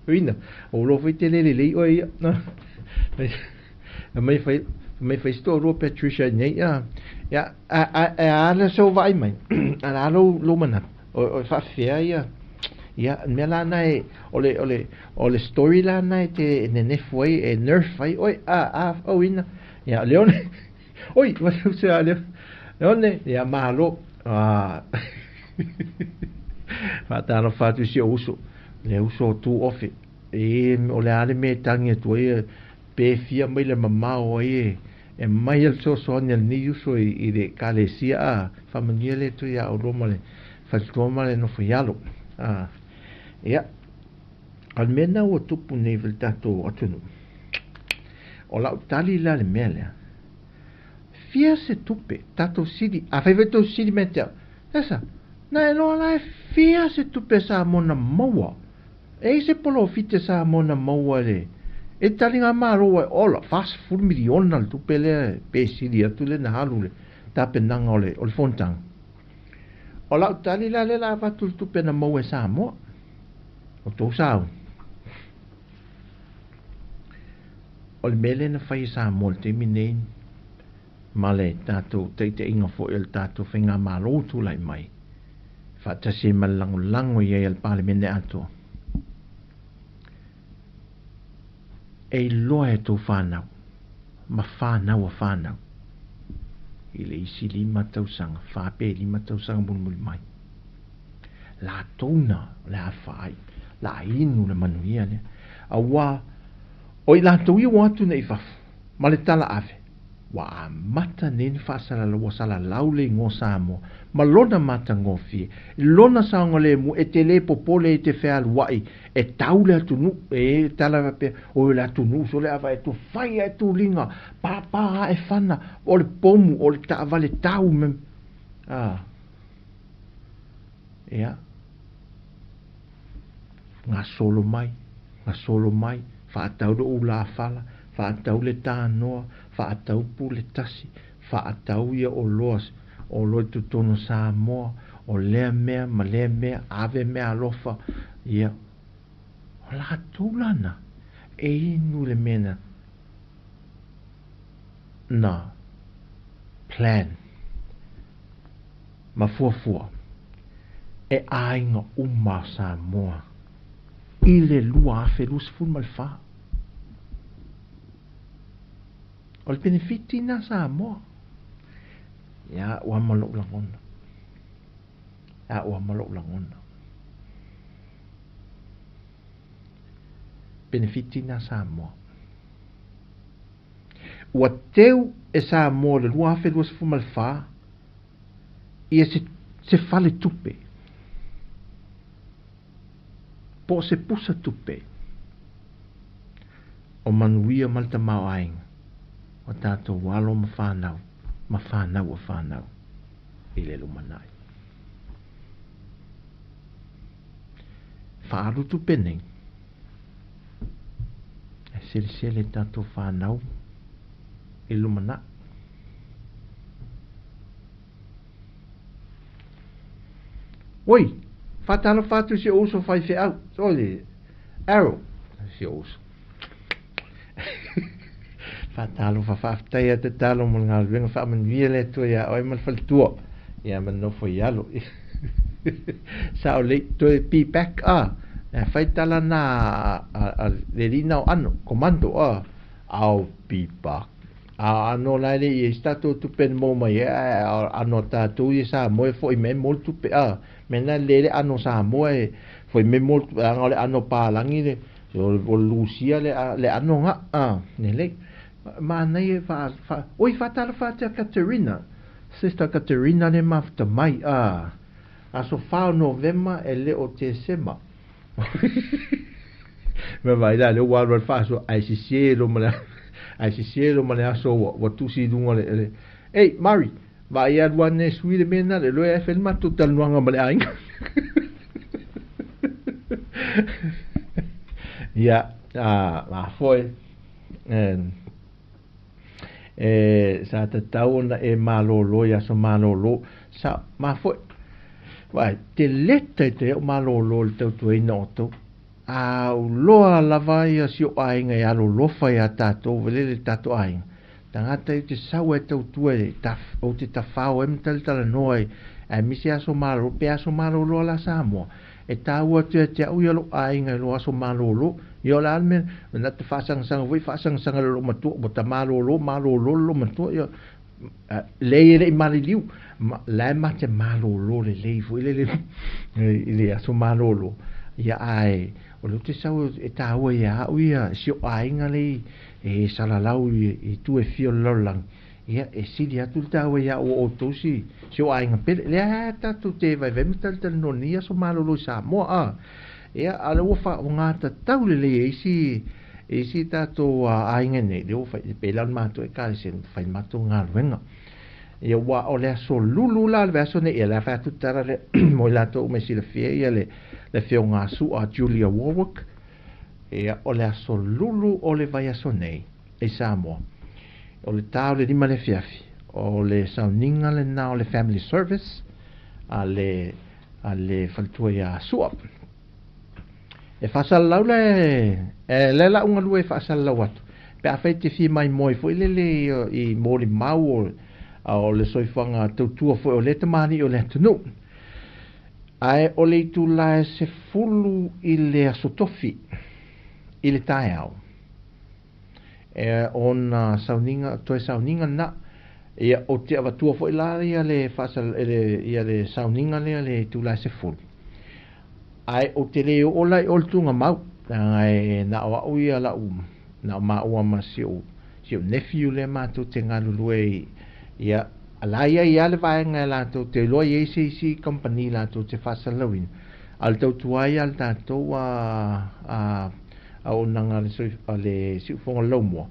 Uina, o iloa foi te le lelei oe ia. Mai fai, mai fai se toalua Patricia nei, a, ia, a, a, a, a sou vaai mai, a la lou, lou manatu, o, o faafefea ia, ia, mea la na e, o le, o le, o le story la na e te nenefu ai, e nerf ai, oi, a, a, auina, ia, Leone, oi, se a Leone, Leone, ia, malo, a, faatalofa atu i si ou uso, le uso o tu ofe, e, o le a le mea e tagi atu ai, pe fia mai le mamao ai e, e mai le fesoasoani a lenei uso i, i le ekalesia, a, faamanuia le Atua iā ʻolua ma le faletua ma le nofo i alo. A, ia, o le mea lena ua tupu nei i le tatou atunuu. O lau tali la le mea lea, fia se tupe, tatou sili, afai foi tou sili mai te au, esa, na e loa la e fia se tupe Samoa na maua. E i se polofite Samoa na maua le e taligamalo ua e ola, 40 miliona le tupe lea pe sili atu lea na alu le tapenaga o le o le fonotaga. O lau tali la lea la avatu le tupe na maua e Samoa. O tou sauni. O le mea lea na fai e Samoa i le taimi nei ma le tatou taitaiga foi o le tatou faigamalo ua tulai mai, faatasi ai ma le lagolago i ai a le Palemene atoa. E iloa e tou fanau ma fanau a fanau i le isi 5 tausaga, 4 pe 5 tausaga mulimuli mai, latou na o le a faai, la inu le manuia lea. Aua o i latou ia ua atu nei i fafo ma le tala ave, Ua amata nei ona faasalalau, ua salalau le igoa Samoa ma lona matagofie, lona saogalemu e te le popole i te fealuai e tau le atunuu, e tala faapea, oi o le atunuu sole a vae tu fai ae tuliga, pāpā ae fana, o le pomu, o le taavale tau me, a, ia, gasolo mai, gasolo mai, faatau le ulafala, faatau le tanoa, faatau pule tasi, faatau ia oloa, oloa i totonu o Samoa, o lea mea ma lea mea, ave mea alofa, ia, o latou lana, e inu le mea na, na plan ma fuafua e aiga uma o Samoa i le 2024. O le penefiti na Samoa. Ia ua ma lou lagona. Ia ua ma lou lagona. Penefiti na Samoa. Ua teu e Samoa i le 2024 ia se, se fale tupe po o se pusa tupe o manuia ma le tamaoaiga o tatou alo ma fanau ma fanau a fanau i le lumanai. Faaalu tupe nei e selesele tatou fanau i le lumanai. Oi, faatalofa atu i si ou uso faifeau, oi, Arrow, si ou uso. Faatalofa, faafetai a tatalo mo le galuega, faamanuia le Atua iā oe ma le faletua. Ia ma nofo i alo. Sao lei, toe be back a. E fai tala na a le alii na o ano, komando a. I'll be back. A ano la e le i ai se tatou tupe na maua mai ai, ae ano a tatou ia Samoa e foi mai mo le tupe a. Mea na le le ano Samoa e foi mai mo le tupe, leaga o le ano palagi le o le Lusia le le ano ga a lelei. Manaia e fa fa oi faatalofa atu ia Katerina, Sister Katerina le mafuta mai a. Aso 4 o Novema e le o Tesema. Mea vai la lea ua alu ai le faasoa ae sese loa ma le ae sese loa ma le aso ua ua tusi i luga o le le Ei Mari, vaai alu ane e sui le mea lena le loea e fai le matou talanoaga ma le aiga. Ia, a, a foi, e, sa tatau ona e malōlō i aso malōlō, sa, ma foi, vaai, te leta i te au malōlō i le tautuaina o outou, a uloa lava ia si o aiga e alolofa iā tatou, velele le tatou aiga, tagata i te sau e tautua e taf, ou te tafao ai ma talatalanoa ai, aemaise aso malolo, pe aso malolo la Samoa, e taua atu ia te au ia lou aiga i lou aso malolo, ia o le a le mea, na te faasagasag foi faasagasaga i lou matua, ua ta malolo, malolo le lou matua, ia, leai e le i maliliu, ma, la e ma te malolo lelei foi lele i le aso malolo, ia ae, o lea ou te sau e taua ia au ia si ou aiga lea e salalau i itu e fia o le lalolagi, ia e sili atu le taua ia au o outou si si ou aiga pele. Lea tatou te vaivai ma talatalanoa i lenei aso malolo i Samoa a. Ia a o lea ua faaaogatatau lelei e isi e isi tatou aiga nei, lea ua fai, pei la o le matou ekalesia, fai le matou galuega. Ia ua o le aso lulu la o le vaiaso nei, ia o le a fai atu le tala lea mo i latou uma e silafia ia le le afioga a Sua Julia Warwick. Ia o le aso lulu o le vaiaso nei i Samoa. O le ta o le 5 le afiafi, o le sauniga lena o le family service a le a le faletua ia Sua. E faasalalau le e le la uga lua e faasalalau atu. Pe afai e te fia maimoa foi lele i molimau o o le soifuaga tautua foi o lea tamalii o le atunuu. Ae o le itula e 10 i le aso tofi i le taeao. E ona sauniga, toe sauniga lena. Ia, ou te avatua foi la ia le faasal, le, ia le sauniga lea le itula e 10. Ae ou te le oo la i o le tugamau, leaga e na o au ia lau, na o maua ma si ou, si ou nephew lea matou te galulue i, ia, a la ia i ai le vaega e latou te iloa i ai se isi kamupani latou te faasalalauina, a o le tautua ai a le tatou a, a, auaunaga a le soif, a le siufofoga o le laumua,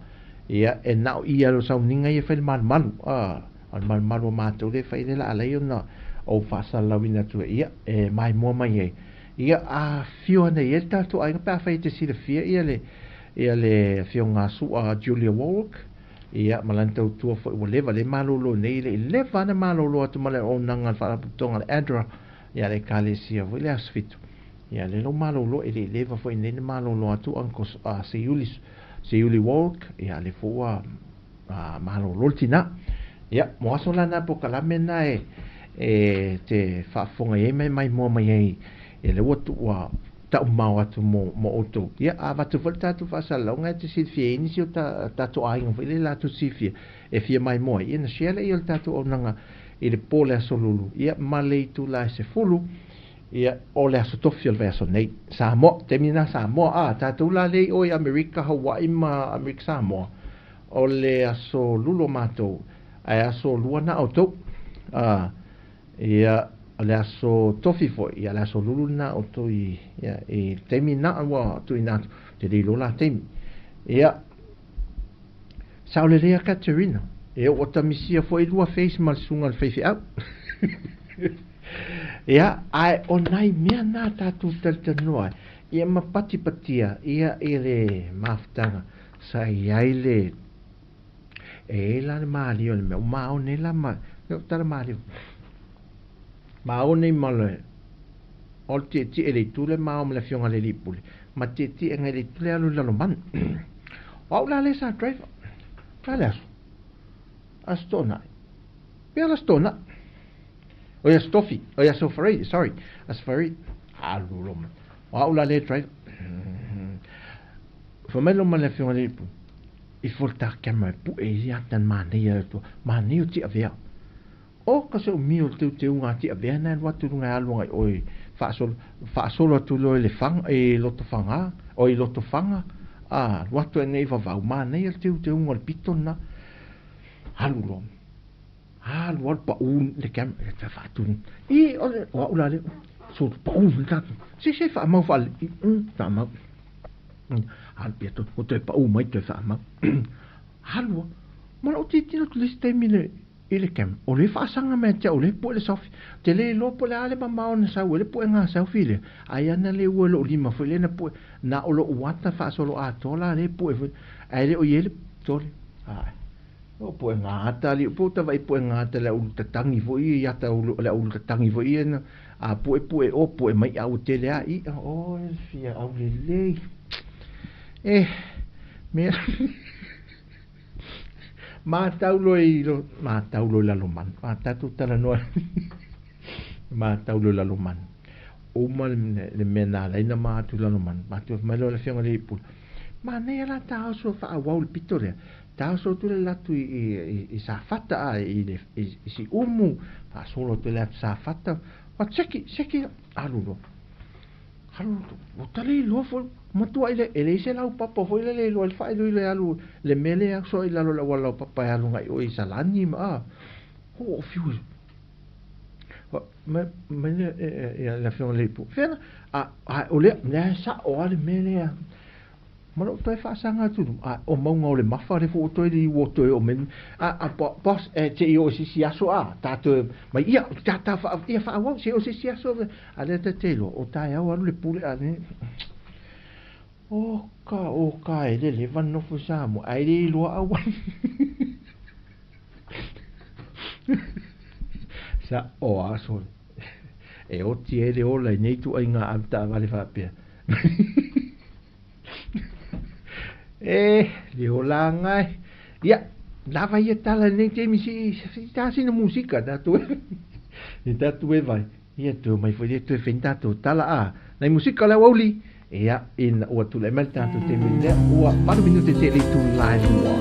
ia, e na o i lava o sauniga ia e fai le malumalu, a, o le malumalu a matou lea e fai lea o le a alai ona ou faasalalauina atu ai, ia, e maimoa mai ai. Ia, a afio ane i ai le tatou aiga pe afai e te silafia ia le, ia le afioga a Sua Julia Warwick, ia, ma lana tautua foi ua leva, lea e malolo nei, e le i leva lava ona malolo atu ma le auaunaga a le Faalapotopotoga a le ADRA, ia le Ekalesia foi le Aso Fitu. Ia, lea la ua malolo, e le i leva foi nei ona malolo atu Uncle Seiuli, Seiuli Warwick, ia, lea foi ua malolo le tina. Ia, mo aso la na polokalame na e, e te faafofoga i ai ma e maimoa mai ai, ia lea ua, ua taumamao atu mo, mo outou. Ia, a avatu foi le tatou faasalalauga e te silafia ai nisi o ta, tatou aiga foi lea latou te silafia e fia maimoa ai, ia ona share lea o le tatou auaunaga i le po o le aso Lulu, ia, ma le itula e 10, ia, o le aso tofi o le vaiaso nei. Samoa, taimi lena Samoa, a, tatou la lea i o i Amerika, Hawaii ma Amerika Samoa. O le aso Lulu o matou, ae aso Lua na outou. A, ia, o le aso Tofi foi, ia, le aso Lulu na outou i, ia, i taimi na ua tuuina atu, te le iloa la taimi. Ia, saolelei a Katerina, ia ua tamisia foi lua face ma le susuga i le faifeau. Ia, ae o nai mea na tatou talatalanoa ai, ia ma patipatia, ia, i le mafutaga sa i ai le E i ai la le malie o le mea, ua maone ai la ma, o tala malie, maone ma le, o le tietie i le itu lea mao ma le afioga i le alii pule, ma tietie agai i le itu lea alu i Lalomanu. O au la lea sa driver, o le a le aso? Aso Toonai. Pea le Aso Toonai. Oi Aso Tofi, oi Aso Faraile, sorry, Aso Faraile. Alu loa ma, o au la lea driver. Fai mai loa ma le afioga i le alii pule, Ifo le ta camera e pue i ata manaia e atua, manaia o Tiavea. O ka se umi o le teuteuga a Tiavea na e alu atu i luga e alu agai oe faasolo, faasolo atu loa i le fanga, i Lotofaga, o i Lotofaga, a, alu atu ai nei i Vavau, manaia le teuteuga o le pito lena. Alu loa, alu alu pau le camera, e faatu, i, o le, o au la lea, so pau le tatou, se se faamau faalelei, faamau. Alu pea toe, ua toe pau mai toe faamau. Alu a, ma lou tilotilo atu i le isi taimi i le, i le camera, o lea e faasaga mai ia te au, o lea e pue le selfie. Ou te le iloa po o le a le mamao na sau ai le puega selfie lea, ai ana le ua i lou lima foi lea na pue, na o lou ata faasoloatoa la lea e pue foi, ae le o i ai le tole. Ae. O puega ata alii po o tavaʻi puega ata le au tatagi foi ia i ata le au tatagi foi ia na a pue pue o pue mai a ua tele a iʻa o e fia aulelei e mea matau loa i lo matau loa i Lalomanu a tatou talanoa matau loa i Lalomanu uma le mea na ala ai na ma atu i Lalomanu matou fai mai loa le afioga i le alii pule manaia la ta oso faaauau le pito lea Taoso atu le latu i Safata a i le i Siumu, faasolo atu le atu Safata, ua seki, seki, alu loa. Alu loa, ua ta le iloa foi, matua i le, e leai se laupapa foi lele e iloa ai le faailoilo e alu le mea lea e uso ai i lalo o le auala laupapa e alu agai i o i Salani ma a, ua fiu e, mai le, le afioga i le Ipu, fea la, a, a, o lea, lea e sao lava le mea lea. Ma lou toe faasaga atu i luma, a o mauga o le mafa lea foi ua toe liu ua toe oo mai a a boss e se i oo i se isi aso a ta toe mai ia ta ta faa ia faaauau se i oo i se isi aso a lea ta te iloa o taeao alu le pule a le o ka o ka e le leva nofo i Samoa ae le iloa auala sa o aso e oti ai le ola i nei ituaiga avetaavale faapea. E, le olaga e. Ia, lava ia tala i lenei taimi si, si ta sina musika tatou e. I tatou e vai. Ia, toe omai foi lea toe fai ni tatou tala a. Nai musika o le aoauli. Ia, ina ua tulai mai le tatou taimi lea, ua 8 minute te le itu live ua.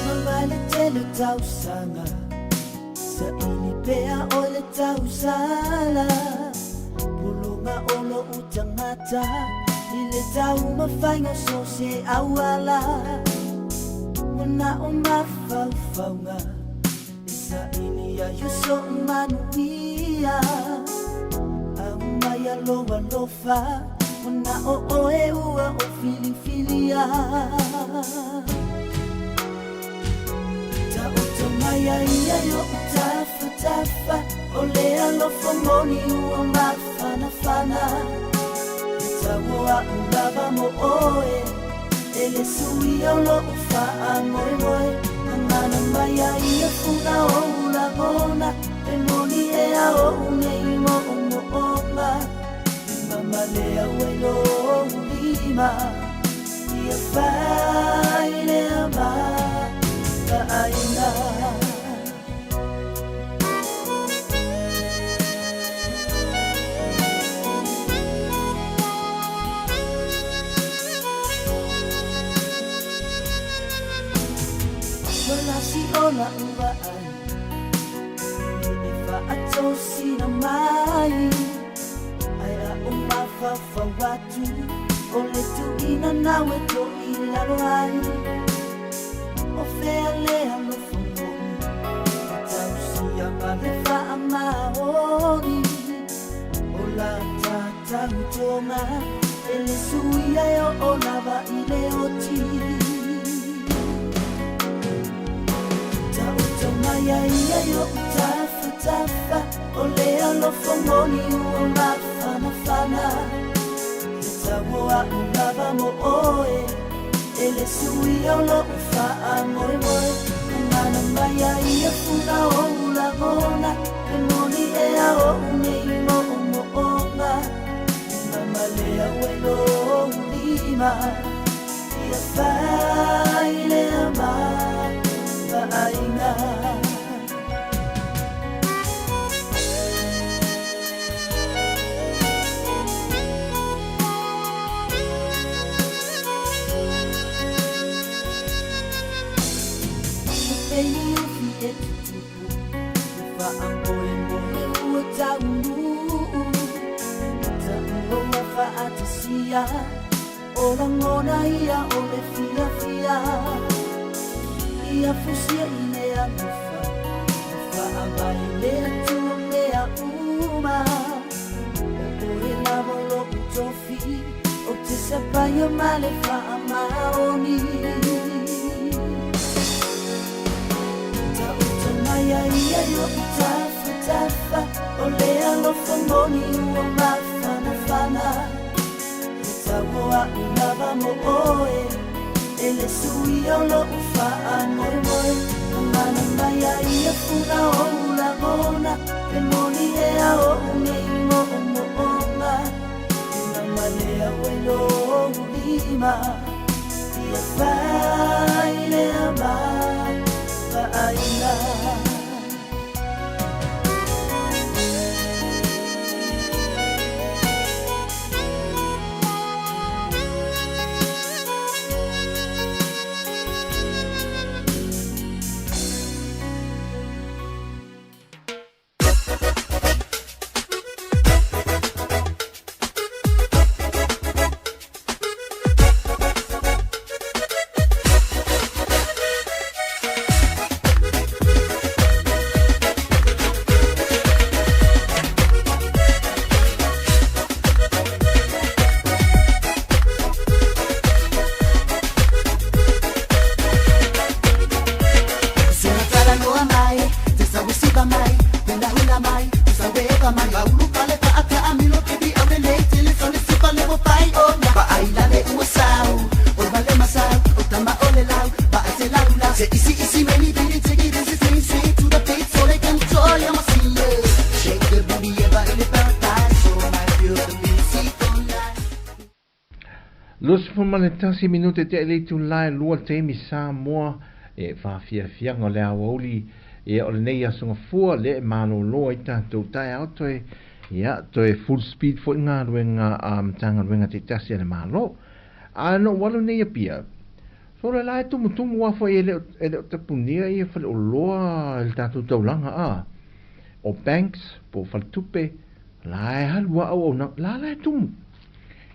Mamae le tele tausaga Saili pea oe le tausala Puluga o lou tagata I le taumafaiga so se auala Manao mafaufauga E saili ai sou manuia Aumaia lou alofa Ona o oe ua ou filifilia Taoto maia ia i oʻu tafatafa O le alofa moni ua mafanafana E tau o aʻu lava mo oe E le suia o loʻu faamoemoe Gagana maia ia funa o ou lagona E moni ea oʻu nei moomooga E mamalea ai lou lima Ia fai lea ma vaaiga. Ua lasi o la'u vaai E le faatosina mai Ae a ou mafaufau atu O le tuuina nau e toilalo ai O fea le alofa moni E tausia ma le faamaoni O la ta tautoga E le suia e oo lava i le oti Taoto maia ia i oʻu tafatafa O le alofa moni ua mafanafana E tau o aʻu lava mo oe E le suia o loʻu faamoemoe Gagana maia ia funa o ou lagona E moni ea oʻu nei moomooga E mamalea ai lou lima Ia fai lea ma vaaiga. He peni ufi e tutupu, he faamoemoe ua taunuu. Taua ua faatasia, o lagona ia o le fiafia. Ia fusia i le alofa, e faavae le Atua mea uma. O oe lava o loʻu tofi, ou te sapaia ma le faamaoni. Taoto maia ia i oʻu tafatafa, o le alofa moni ua mafanafana. E tau o aʻu lava mo oe, e le suia o loʻu faamoemoe. Gagana maia ia funa o ou lagona, e moni ea oʻu nei moomooga. E mamalea ai lou lima, ia fai lea ma vaaiga. 21 minute tea i le itula e 2 le taimi Samoa e faafiafiaga o le aoauli ia o lenei aso gafua lea e malolo ai tatou taeao toe ia toe full speed foi galuega a Matagaluega taitasi a le Malo. Ae na ou alu nei i Apia, sole la e tumutumu lava foi e le e le o tapunia ia faleoloa i le tatou taulaga a o banks po o faletupe la e alu lava auaunaga la la e tumu.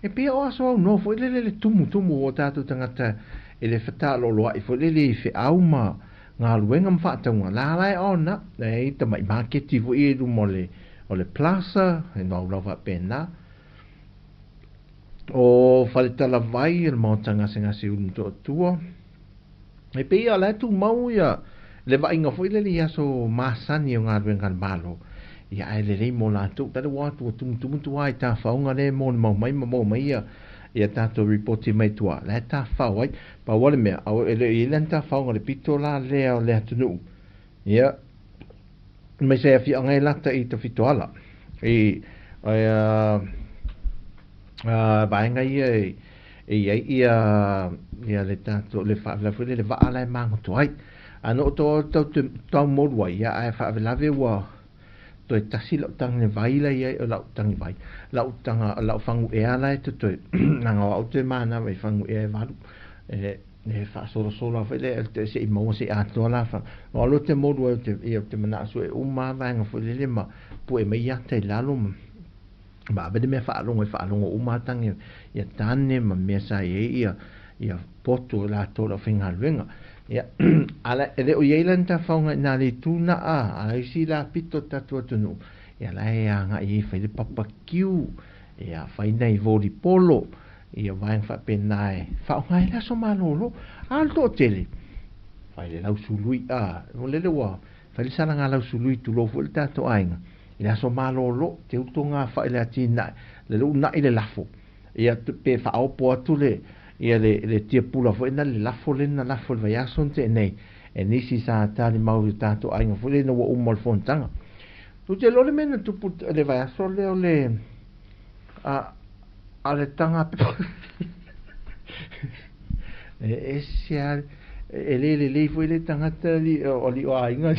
E pei o aso aunoa foi lele le tumutumu o tatou tagata i le fetaaloloai foi lele i feau ma galuega ma faatauga la la e ona e i tamai maketi foi i luma o le o le plaza e laulau faapena. O Faletalavai, le maota gasegase i Ulumotootua. E pei o la e tumau ia le vaaiga foi lele i aso masani o galuega a le Malo. Ia ae lelei mo latou. Tale ua atu ua tumutumu tua i tafaoga lea e molimau mai ma maua mai ia ia tatou ripoti mai tua. La e tafao ai. Pau lava le mea, e le o i ai la ni tafaoga i le pito la lea o le atunuu. Ia, mai se afioaga e lata i Tafitoala. I vaega ia e i ai ia ia le tatou le faalavelave foi lea le vaa la e magoto ai. A na ou tau tau molu ai ia ae faalavelave ua toe tasi lau tagivai la i ai o lau tagivai lau taga lau faguea la e totoe leaga o au toe manava i faguea e valu e e faasolosolo lava foi lea se i maua se i atoa la fa o alo te molu ai o te ia o te manao sue uma lava vaega foi lele ma pue mai ata i lalo ma ma ave le mea faalogo e faalogo uma lava tagi ia tane ma mea sa i ai ia ia poto o latou le aufaigaluega. Ia a la e le o i ai la ni tafaoga i nā le itu na a a isi la pito o le tatou atunuu ia la e agai ai e fai le papakiu ia fai nai volipolo ia vaega faapena e faaaoga ai le aso malolo. A o le toatele, fai le lausului a, o lele ua fai le salaga lausului tulou foi le tatou aiga i le aso malolo, teu togafai le atinae, lele ua uunai le lafo, ia pe faaopo atu le ia le le tiapula foi lena le lafo lea na lafo i le vaiaso na tea nei e nisi sa talimau i o tatou aiga foi lea ina ua uma o le fonotaga. Ou te iloa le mea na tupu i le vaiaso lea o le a a le taga pepa e ese a e le lelei foi le tagata li o li o aiga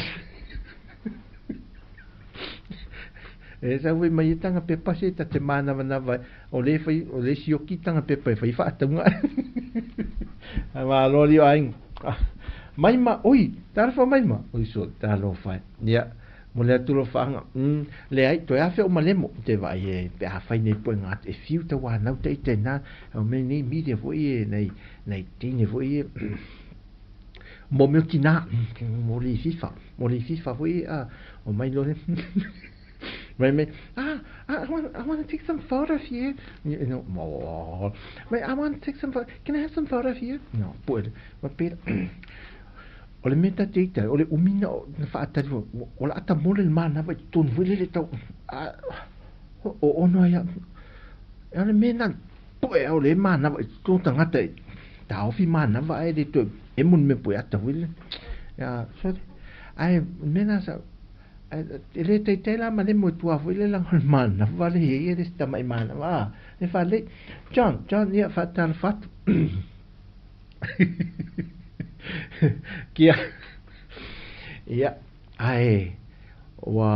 e sau foi mai e taga pepa se ta te manawanava ai o le fai o le sioki taga pepa e fai faatauga ae malo li o aiga mai ma oi talofa mai ma oi so talofa e ia Mo le atu lofaaga, umm, leai, toe afe o Malemo, te vaai e, pe a fai nei poega atu, e fiu tauanau taita i na, o mea nei media foi e, nei, nei teine foi e, mo mea o tinā, mo le FIFA, mo le FIFA foi e, a, o mai loa le, mai mai, ah, I want, I want to take some photo of you, you know, oh, mai, I want to take some photo, can I have some photo of you? No, poe, ma pera, O le mea ta te ita, o le umi na na faatali foi, o le ata mole le manava i totonu foi lele tau, a, o ono ai au, o le mea na poe au le manava i totonu tagata e taofi manava ae le toe emo ni mea poe ata foi lele. Ia, sorry. Ae, mea na sa, e le taitai la ma le moe tua foi lele o le manava le ia le si tamai manava, a, le faalelei, John, John, ia faatalofa atu. Kia, ia, ae, ua,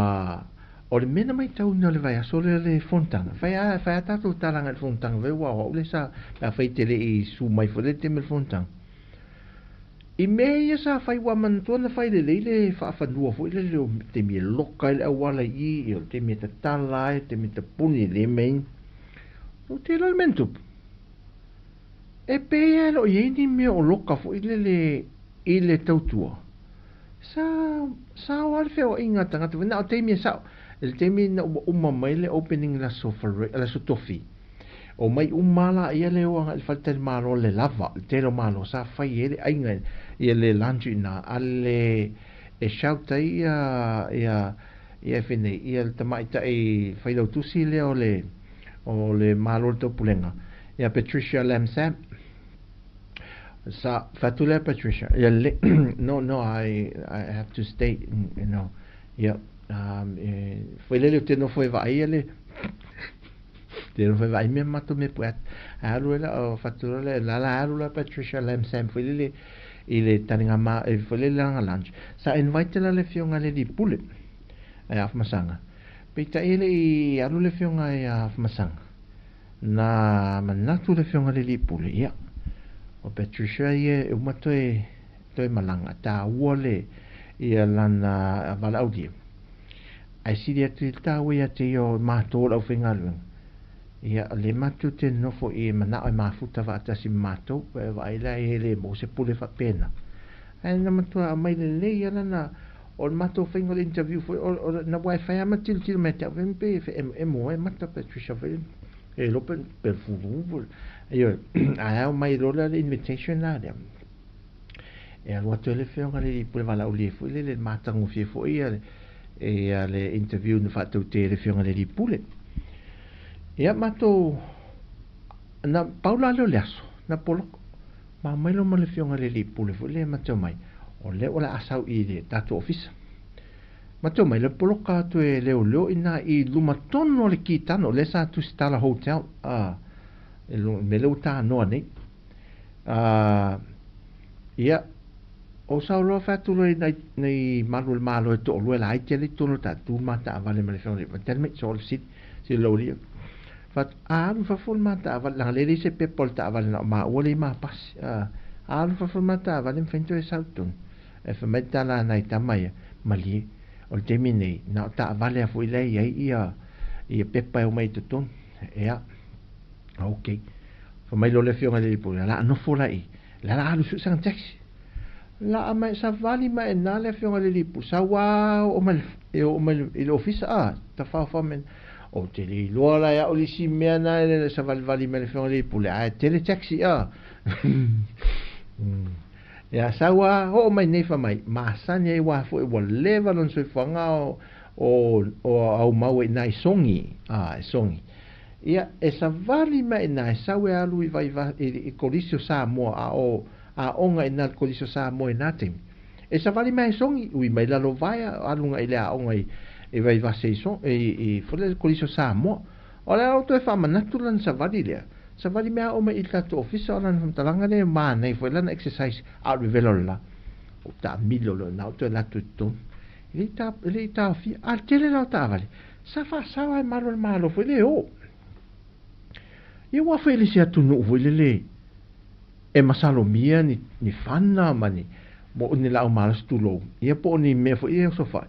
o le mea na maitauina o le vaiaso lea le fonotaga, fai a, fai a tatou talaga i le fonotaga fai aua o au lea sa, pe afai e te le i su mai foi lea taimi o le fonotaga. I mea ia sa fai ua manatua na fai lelei le faafanua foi lele o taimi e loka ai le auala i i, ia o le taimi e tatala ai, taimi e tapuni e le mea. Ou te iloa le mea na tupu. E pei e le o i ai ni mea o loka foi lele i le tautua. Sa, sa o lava le feoaiga a tagata foi, na o taimi e sao. I le taimi ina ua uma mai le opening i le aso Fare, le aso Tofi, omai uma lava laia le o agai i le faletalimalo le lava, le tele o malo sa fai ai le aiga ia le lunch i ina, a le e shout ai ia, ia, ia e fai nei, ia le tamaitai failautusi lea o le, o le Malo o le Taupulega, ia Patricia Lamsam. Sa fai atu lea Patricia, ia le, no, no, I, I have to stay, you know, ia, um, e, foi lele ou te nofo e vaai ia le, Te no fai mea matou me pue alu ela o fatura le la la alu la Patricia Lam Sam foi lele i le talinga ma e foi lele langa lunch. Sa invite la le fionga le li pule e afmasanga. Peitai e le i alu le fionga e afmasanga. Na manatu le fionga le li pule ia. O Patricia ia e uma toe toe malanga ta ua le ia lana valaaulia. Ae sili atu i le taua ia te ia o matou o le aufaigaluega. Ia, le matou te nofo i e manao e mafuta faatasi ma matou, e vaai la e le maua se pule faapena. Ae na matua aumai lelei lava lana, o le matou faiga o le interview foi, o, o, na ua e fai lava ma tilotilo mai ia te au, fai mai pei e feemoemo ai mata Patricia foi, e iloa pe, pe fulu, pe, ioe, ae ao mai loa le invitation la lea. E alu atu ai le Afioga i le Pule Valaaulia foi lele, le matagofie foi ia le, ia le interview na faataute e le Afioga i le Pule. Ia matou, na pau la lea o le aso, na poloko, ma aumai loa ma le Afioga i le Pule foi lea ma te omai, o lea o le a sau i le tatou ofisa. Ma te omai le poloka atu e leoleo i nā i luma tonu o le kitano, o lea sa Tusitala Hotel, a, e me lea ua tānoa nei. A, ia, o sau loa fai atu loa i nai, nai malu o le Malo e toalua e laiti ala i totonu o le tatou ma taavale ma le afioga i le tali mai, so o le fesili, sili lau alii. Fai atu, a alu i fafo le ma taavale, leaga lea e leai se pepa o le taavale na o maua lea i mapasi. A, alu i fafo le ma taavale, e mafai ona toe sau i totonu. Ae fai mai le tala a nai tama ia, malie, o le taimi nei, na o taavale lava foi la e i ai ia, ia pepa e omai i totonu. Ia, okay. Fai mai loa le afioga i le alii pule, o le a nofo la i i, o le a alu sue sana taxi. La mai savali mai na le afioga i le alii pule, sau lava oo mai e oo mai i le ofisa, a, tafaofao mai. Ou te le iloa la e au le isi mea na e le savalivali mai le afioga i le alii pule, ae tele taxi, a. Ia, sau lava oo mai nei fai mai, masani ai aua foi ua leva lona soifuaga o, o, o aumau ai i ina i Songi, a, e Songi. Ia, e savali mai ina e sau e alu i Vaiva, i, i Kolisi o Samoa, a o aoga ina le Kolisi o Samoa i na taimi. E savali mai e Songi, ui mai lalo vaea, alu agai i le aoga i, i Vaivase i, so, i, i foi le Kolisi o Samoa. O le a ou toe faamanatu lana savali lea. Savali mea aʻo mai i le tatou ofisa o lana faamatalaga lea e manaia foi lana exercise a o le vevela o le la. O taamilo loa ina o toe alu atu i totonu. E le i ta, e le i taofia. A tele la o taavale, sa faasao lava e malu o le Malo foi lea e o. Ia ua fai le isi atunuu foi lele e masalomia ni, ni fana ma ni, mo ni laau malosi tulou, ia po o ni mea foi ia e osofai.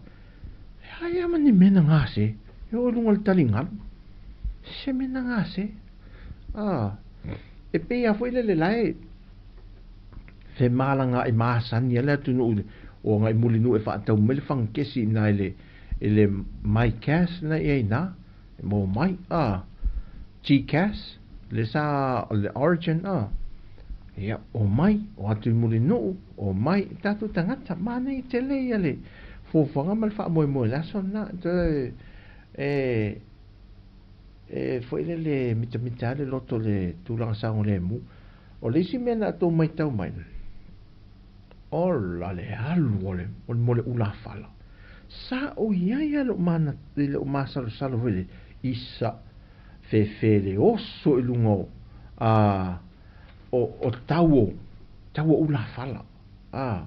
E ai lava ma ni mea na gase, e oo i luga o le taligalu. Se mea na gase. Ah, e pei lava foi lele la e femalagaai masani ai le atunuu o agai Mulinuu e faatau mai le fagakesi i ina i le i le MyCash lena i ai ina, e maua mai, a, GCash, le sa o le Origin, a, ia, omai, o atu i Mulinuu, omai, tatou tagata, manaia tele ia le fuafuaga ma le faamoemoe i le aso lena, toe, e, e foi lele mitamita ai le loto i le tulaga saogalemu. O le isi mea na tou matau mai, Ola le alu o le o le mole ulafala. Sa ou i ai lava i lou mana i lou masalosalo foi lele i sa fefe le oso i luga o a o o tau o tau o ulafala. A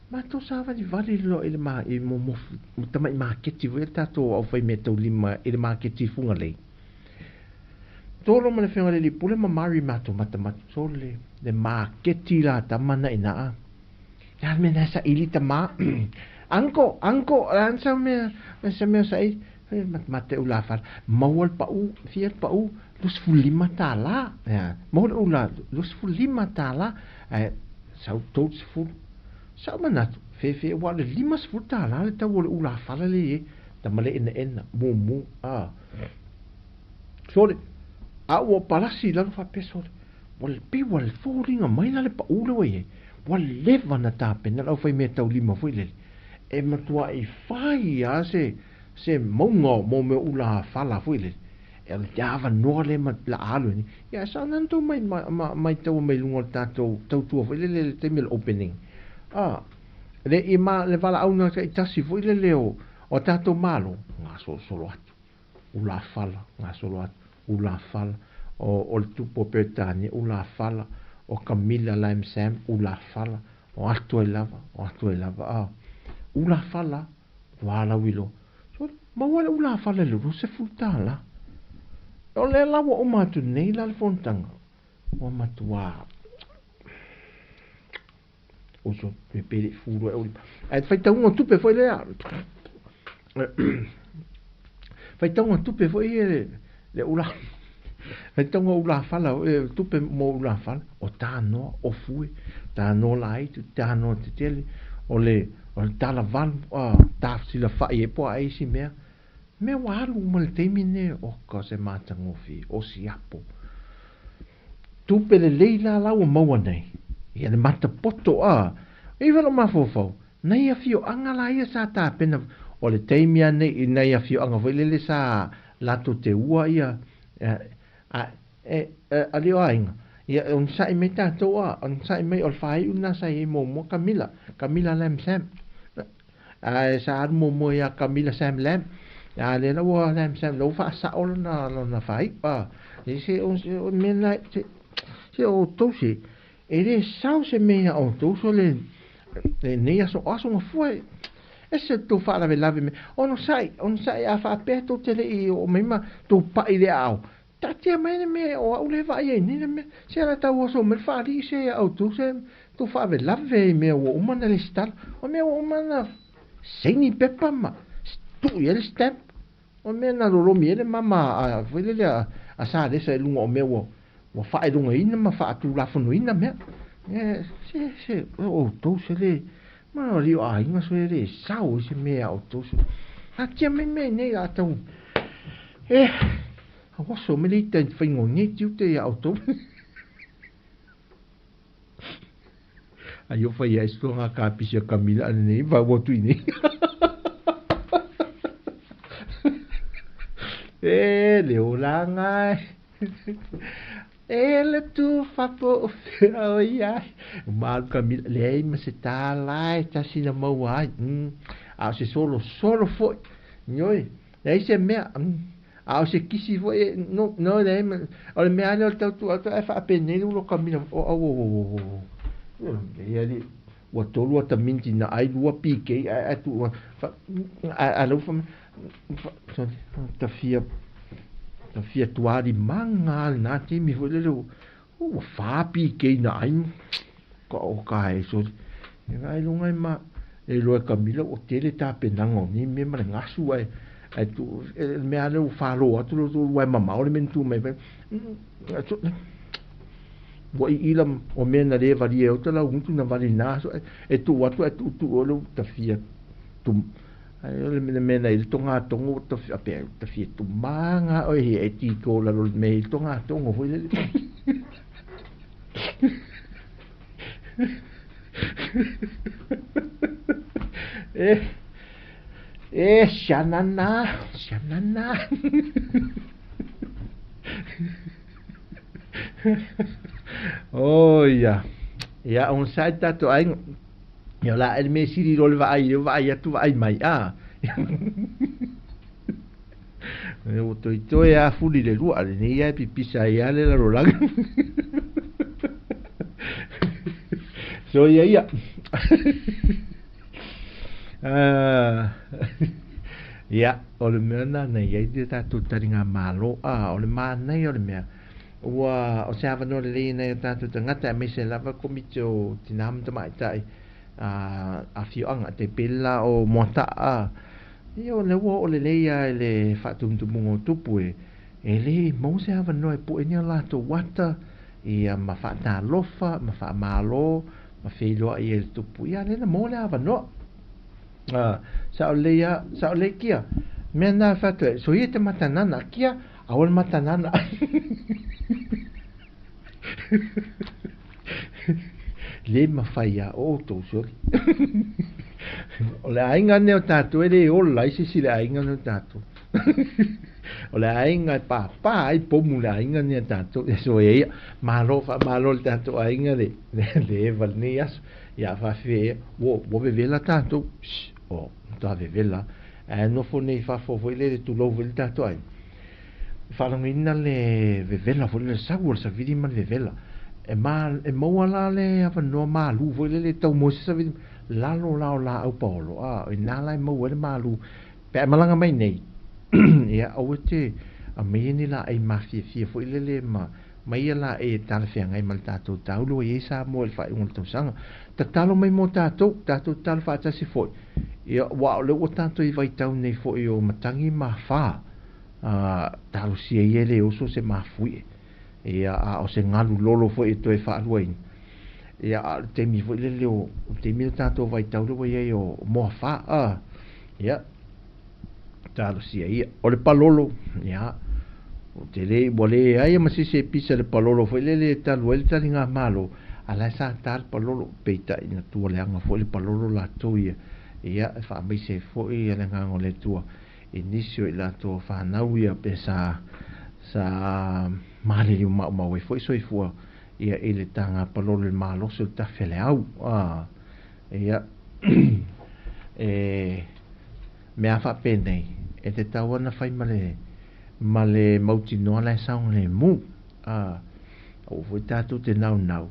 matou savalivali loa i le ma i momofu tamai maketi foi a le tatou aufaimeataulima i le maketi i Fugalei. Tolo ma le Afioga i le Alii Pule ma Mari matou matamata sole le, le maketi la tama na ina a. Le a le mea na saili tama. Anko, anko, le a sa mea, sa mea saili. Matamata e ula fala. Maua le pau, fia le pau, $25. Ia, maua le ula, $25. Ae, sau 30. Sa ou manatu, fefe, ua le $50 le tau o le ula fala le i ai. Tama le enaena, mumu, a. Sole, a ua palasi i lalo faapea sole, ua pei ua foliga mai la le pau lea ua i ai, ua leva ona tapena le aufaimeataulima foi lele, e matuai fai lava se, se mauga o mea o ulafala foi lele, e o le avanoa lea ma la alu ai nei. Ia, sa ona tou mai, ma, ma, maitaua mai luga o le tatou tautua foi lele i le taimi o le opening. A, le i ma, le valaauina taitasi foi lele o, o tatou Malo, gasolosolo atu. Ulafala, gasolo atu. ulafala. O le tupu o Peretania, ulafala. O Kamila Lam Sam, ulafala. O atu ai lava, o atu ai lava, a. Ulafala, valaau iloa. So, maua le ulafala i le $20. O lea la ua uma atu nei la le fonotaga, ua matuā uso pe pe le fulu e uli. Ae faitauga o tupe foi lea. Faitauga o tupe foi e le ula. Faitauga ulafala, e, tupe mo ulafala, o tānoa, o fue, tānoa laiti, tānoa tetele, o le o le talavalu, a, tafesilafai ai po o a isi mea. Mea ua alu uma i le taimi lenei, oka se matagofie, o siapo. Tupe lelei la la ua maua nei, ia le matapoto, a, e iwa lou mafaufau, nai afioaga la ia sa tapena, o le taimi lava nei i nai afioaga foi lele sa latou te ua ia, a, e, alii o aiga, ia e onosai mai tatou, a, onosai mai, o le faaiu lena sa i ai muamua Kamila, Kamila Lam Sam. Ae sa alu muamua ia Kamila Sam Lam, a lea la ua Lam Sam, lea ua faasao lona, lona faaiu, a. E se, o, se, o mea na, se, se o outou se, e le sao se mea ia outou, so le, lenei aso, o aso gafua e, ese le tou faalavelave mea. Onosai, onosai, a faapea tou te le i oo mai ma tou pai i le aao, Taatia mai le mea o au lea e vaai ai nei le mea. Se ala tau oso mai le faalii se ia outou se tou faavelave i mea ua uma ona lesitala. O mea ua uma ona saini pepa ma tuu i ai le stamp. O mea na lolomi ai le mama a foi lele a Salesa i luga o mea ua ua faailogaina ma faatulafonoina mea. E, se, se, o outou se le, ma o alii o aiga so e le sao i se mea ia outou se. Taatia mai mea i nei a tau, e, Oso me le ita i whaingo nei tiute ia outou. Ai o whai ai sto ngā kāpisi a Kamila ane nei, wha ua tui nei. E le olanga e. E le tūwhapo o whia o ia. Malu Kamila, leai ma se tālā e tasi na maua ai. A o se solo solo foi. Ioe, leai se mea. A o se kisi foi e, no, no, leai ma, o le mea lea o le tau tuu atu ae faapenei le ulo kamila, o, au, au, au, au, au, e alii, ua tolu ata miniti na ai lua PK, ae, ae tuu, fa, ae, ae lau fa, fa, sorry, ta fia, ta fia tuari maga lena taimi foi lele, ua fa PK na ai, ka o ka e sorry, e vaai luga ai ma, e iloa e Kamila ua tele tapenaga o nei mea ma le gasu ae ae tu e le mea lea ua falo atu lo tou ae mamao le mea na tu mai fai ua iila o mea na le valia e ota lau gutu na vali na aso e tuu atu ae tuutuu o le tafia tu ai o le mea na i le togatogo ua pe tafia tumaga oe ia e tiko lalo le mea i le togatogo foi lele. E, e, sianana, sianana. Oh, ia. Ia, onosai tatou aiga. Ia, o le a e le mea sili loa le vaai, le vaai atu vaai mai, a. Ua toetoe lava fuli i le lua, a lenei lava e pipisa ai lava le lalolagi. So ia ia. Ia, o le mea lena na i ai le tatou taliga malo, a, o le manaia o le mea, ua, o se avanoa lelei i nai o tatou tagata, aemaise lava Komiti o Tina ma Tamaitai, a, afioaga, tai pei le la o Moataa, a, ia o lea ua oo lelei lava i le faatumutumuga o tupu e, e le maua se avanoa e pue ni a latou ata, ia ma faatalofa, ma faamalo, ma feiloai ai i le tupu, ia lea na maua le avanoa. A, sao lelei lava, sao lelei kia, mea na e fai atu ai, soia te matanana, kia, aua le matanana. Le mafai a outou soli. O le aiga nei o tatou e le ola ai se isi i le aiga nei o tatou. O le aiga e pāpā ai pomu le aiga nei a tatou. E so e ia, malo faamalo le tatou aiga le, le, le eva lenei aso. Ia faafefea ia, ua, ua vevela tatou. Shh, o, matua vevela. Ae nofo nei i fafo foi lele tulou foi le tatou aiga. Faalogoina le vevela foi lele, sau o le savili ma le vevela. E ma, e maua la le avanoa malu foi lele e tau mo se savili, lalo la o laau paolo, a, o ina la e maua ai le malu. Pe a e malaga mai nei, ia, aua e te aumaia ni laei mafiafia foi lele ma, ma ia laei e talafeagai ma le tatou taulu ua i ai Samoa i le faaiuga o le tausaga. Tatalo mai mo tatou, tatou tatalo faatasi foi, ia, aua o lea ua tatou i vaitau nei foi o matagi ma afa, A talosia ia e le oso se mafuie, ia, a o se galu lolo foi e toe faaluaina, ia, a o le taimi foi lele o, o le taimi o tatou vaitau lea ua i ai o Moafa, a, ia, talosia ia. O le palolo, ia, ou te le, ua leai ma se isi e pisa i le palolo foi lele e talu ai le taligamalo, a la e sa ta le palolo, peitai na tua leaga foi le palolo latou ia, ia, e faamaise ai foi le Agaga o le Atua i nisi o i latou fanau ia pe sa sa maliliu maumau ai foi soifua ia i le taga palolo i le malosi o le tafe le au a ia e mea faapenei e tatau ona fai ma le ma le mautinoa la e saogalemu a aua foi tatou te naunau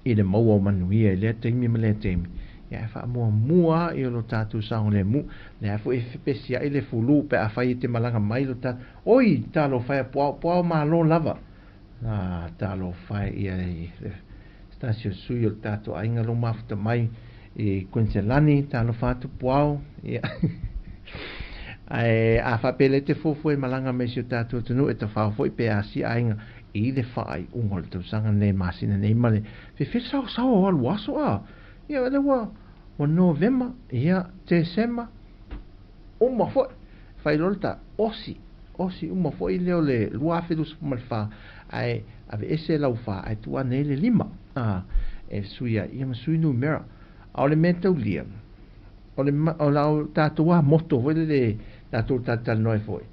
i le maua o manuia i lea taimi ma lea taimi, ia ae faamuamua lava ia lo tatou saogalemu. Lea foi e fepesiai le fulu pe afai e te malaga mai lo ta oi talofa e puao puao malo lava. Ah, talofa e ia i le se tasi o sui o le tatou aiga lou mafuta mai i Kuiniselani, talofa atu puao. Ia. Ae a faapea lea e te fuafua e malaga mai i si o tatou atunuu e tafao foi pe asia aiga i le faaiuga o le tausaga nei masina nei ma le fefea saosaoa o alu aso a ia lea ua ua Novema ia Tesema uma foi fai loa le ta osi osi uma foi lea o le 2024 ae aveese lau fa ae tuu ane ai le lima a e sui ai ia ma sui numera a o le mea taulia o le o lau tatou a moto foi lele tatou talatalanoa ai foi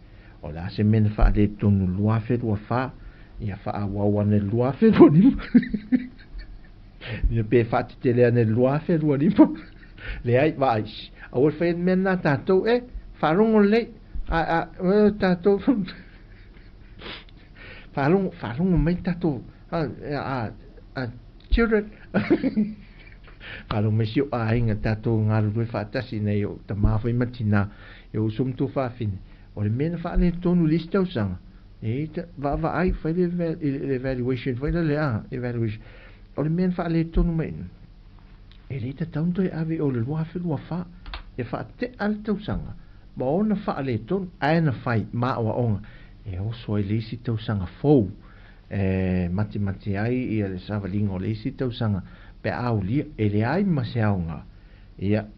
O le a se mea na faaletonu 2024, ia faaauau ane le 2025. Ia pe faatetele ane le 2025. Leai, vaai, aua le faia le mea lena tatou, e, faalogo lelei, a, a, e, tatou, faalogo, faalogo mai tatou, a, a, a, children, faalogo mai si o aiga, tatou galulue faatasi nei o tama foi ma tina, e uso ma tuafafine, O le mea na faaletonu i le isi tausaga, e vaavaai, fai le evaluation foi lele, a, evaluation. O le mea na faaletonu mai ina, e le tatau ona toe ave i o le 2024, e faatea le tausaga ma ona faaletonu, ae na fai ma aoaoga e oso ai le isi tausaga fou, e matimati ai ia le savaliga o le isi tausaga pe a aulia, e leai ma se aoga, ia,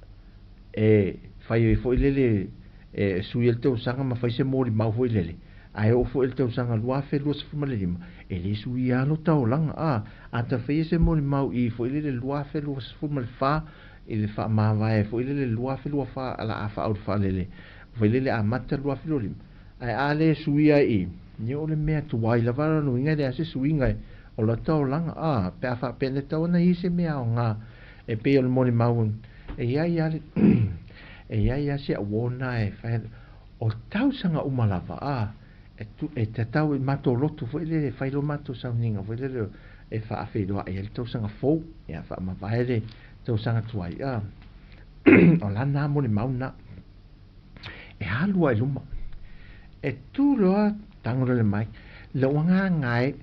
e fai ai foi lele e sui ai le tausaga ma fai se molimau foi lele, ae oo foi i le tausaga 2025, e le suia lava lota olaga, a, a ta faia se molimau i foi lele 2024 i le faamavae foi lele 2024 la a faaulufaalele foi lele amata 2025, ae a le suia ai i, ia o le mea tuai lava lona uiga e leai se suiga o lota olaga, a, pe a faapea e tatau ona i ai se mea aoga e pei o le molimau E i ai lava le e i ai lava si au uo lena e fai atu, o tausaga uma lava, a, e tu, e tatau i matou lotu foi lele e fai loa matou sauniga foi lele e faafeiloai ai le tausaga fou, ia faamavae le tausaga tuai, a. O lana molimau lena. E alu lava i luma. E tu loa tago loa le mic, lou agaga e,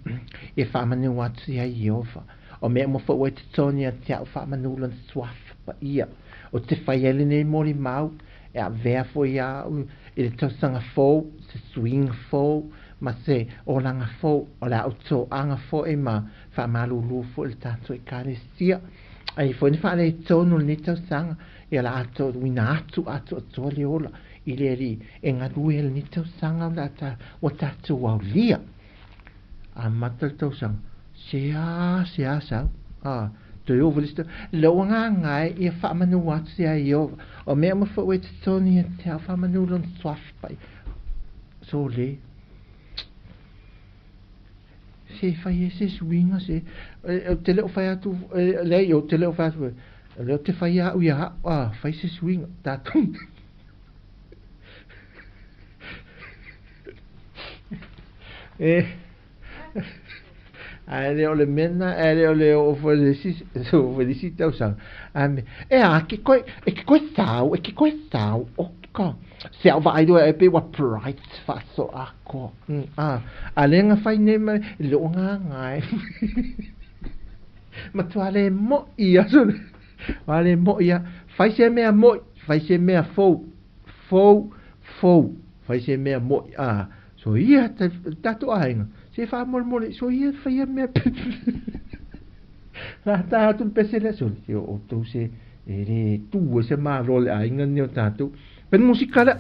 e faamanu atu ia Ieova, o mea uma foi ua i totonu ia te au faamanu lona suafa paia. O te fai ai lenei molimau, e avea foi ia au i le tausaga fou, se suiga fou, ma se olaga fou, o le a ou toaga foi ma faamalulu foi i le tatou Ekalesia. Ai foi na faaletonu lenei tausaga, ia la atoina atu atoatoa le ola i le Alii e galue ai lenei tausaga o le a ta, ua tatou aulia. Amata le tausaga, sea, sea sau, a, toe ova le isi tau, lou agaga e ia faamanu atu ia Ieova, o mea uma foi ua i totonu ia te au faamanu lona suafa paia. Sole. Se fai e se suiga se, ou te le o fai atu, leai, ou te le o fai atu, o lea ou te fai au ia au, a, fai se suiga, tatou. E ae le o le mea lena, ae le o le oo foi i le isi, oo foi i le isi tausaga, a mea, e a ke koe, e ke koe sau, e ke koe sau, o ka, se au vaai loa e pei ua bright faasoakoa. A, a lea na fai nei ma e le o agaga e. Matua le mo'i ia, matua le mo'i ia, fai se mea mo'i, fai se mea fou, fou, fou, fai se mea mo'i, a, so ia, tatou aiga, se faamolemole, so ia faia mea, la ta atu le pese lea, so se o outou se, e le tu ai se malo o le aiga lenei o tatou. Fai le musika lea.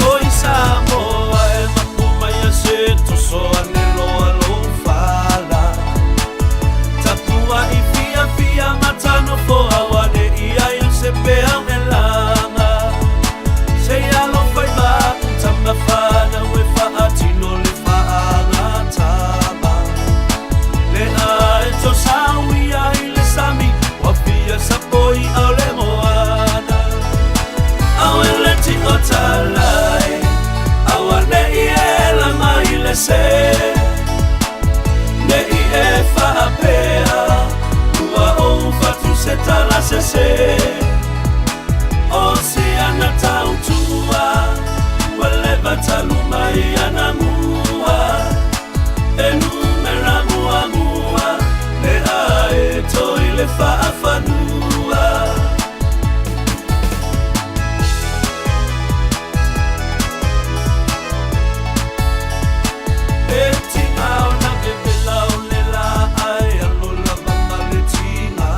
Oi Samoa e mapu mai a se toso ane loa lou fala. Tapuai fiafia matanofo auane'i ai o se peau e laga. Se alofa i maʻu tama fanau e faatino le faagatama. Le ae tosau ia i le sami ua fia sapoi ao le moana. Au e le tio talai, auane'i e la mai le se. Ne'i e faapea, ua ou fatu se tala sese. O siana tautua, ua leva talu mai anamua. E numera muamua, le ae toi le faafanua. E tiga ona vevela o le laai alo lava ma le tiga.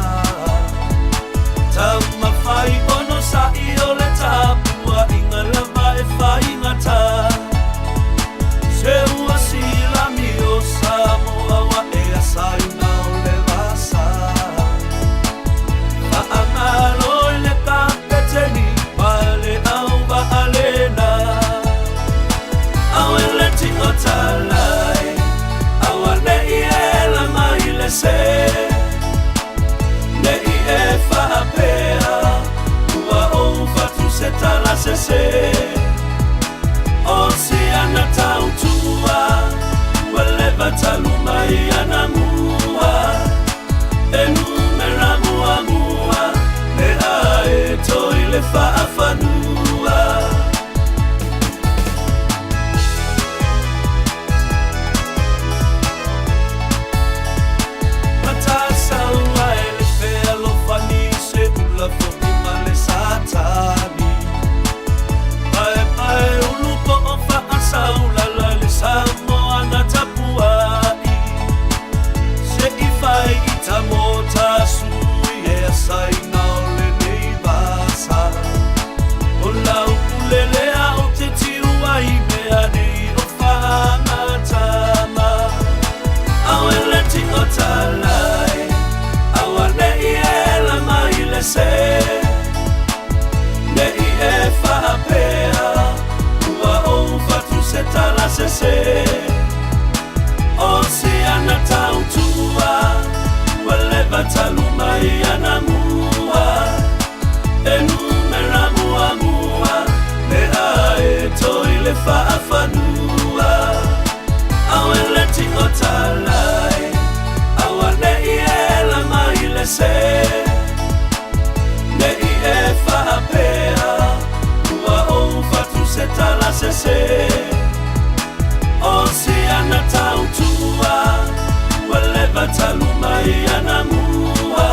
Taumafai ono sa'i o le tapuaiga lava e faigata. Se ua silami o Samoa ua e asaina o le vasa. Faamalo i le kapeteni ma le auvaalena. Au e le tio talai, auane'i e la mai le se. Ne'i e faapea, ua ou fatu se tala sese. O siana tautua, ua leva talu mai anamua. E numera muamua, le ae toi le faafanua. Matasau ae le fealofani se ula fo'i ma le Satani. Paepae ulu po o faasaulala le Samoa na tapuai. Se i fai i tamo tasui e asaina o lenei vasa. O lau pule lea o te tiu ai mea nei o faagatama. Au e le tio talai, auane'i e la mai le se. Ne'i e faapea, ua ou fatu se tala sese. O siana tautua, ua leva talu mai anamua. E numera muamua, le ae toi le faafanua. Au e le tio talai, auane'i e la mai le se. Ne'i e faapea, ua ou fatu se tala sese. O siana tautua, ua leva talu mai anamua.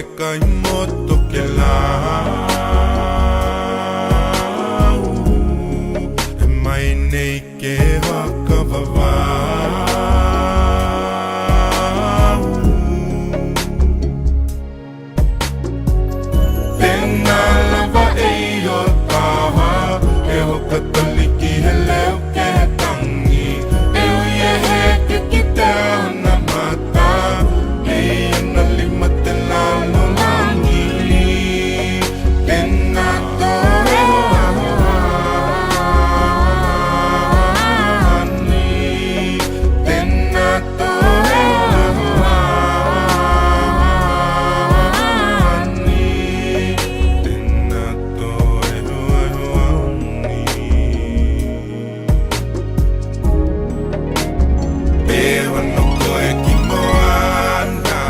he kai moto ke lau E mai nei ke whakawawau. Tēnā lava e i o taha, e hokataliki he leo ke he tangi, e ui e heke ki te ana mata, e ana lima te lalolangi. Tēnā tō e hoani, tēnā tō e hoani, tēnā tō e hoani. E hono koe ki moana,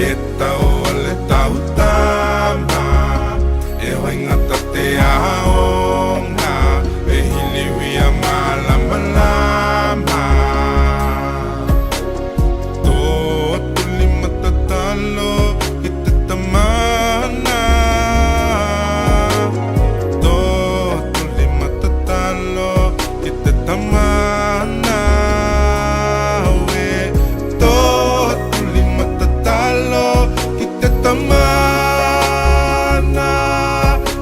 e tau ale tau tama, e hoingata te aonga, e hiliwia malamalama. Tō tuli matatalo i te tamana. Tō tuli matatalo i te tamana. E tō tuli matatalo ki te tamana.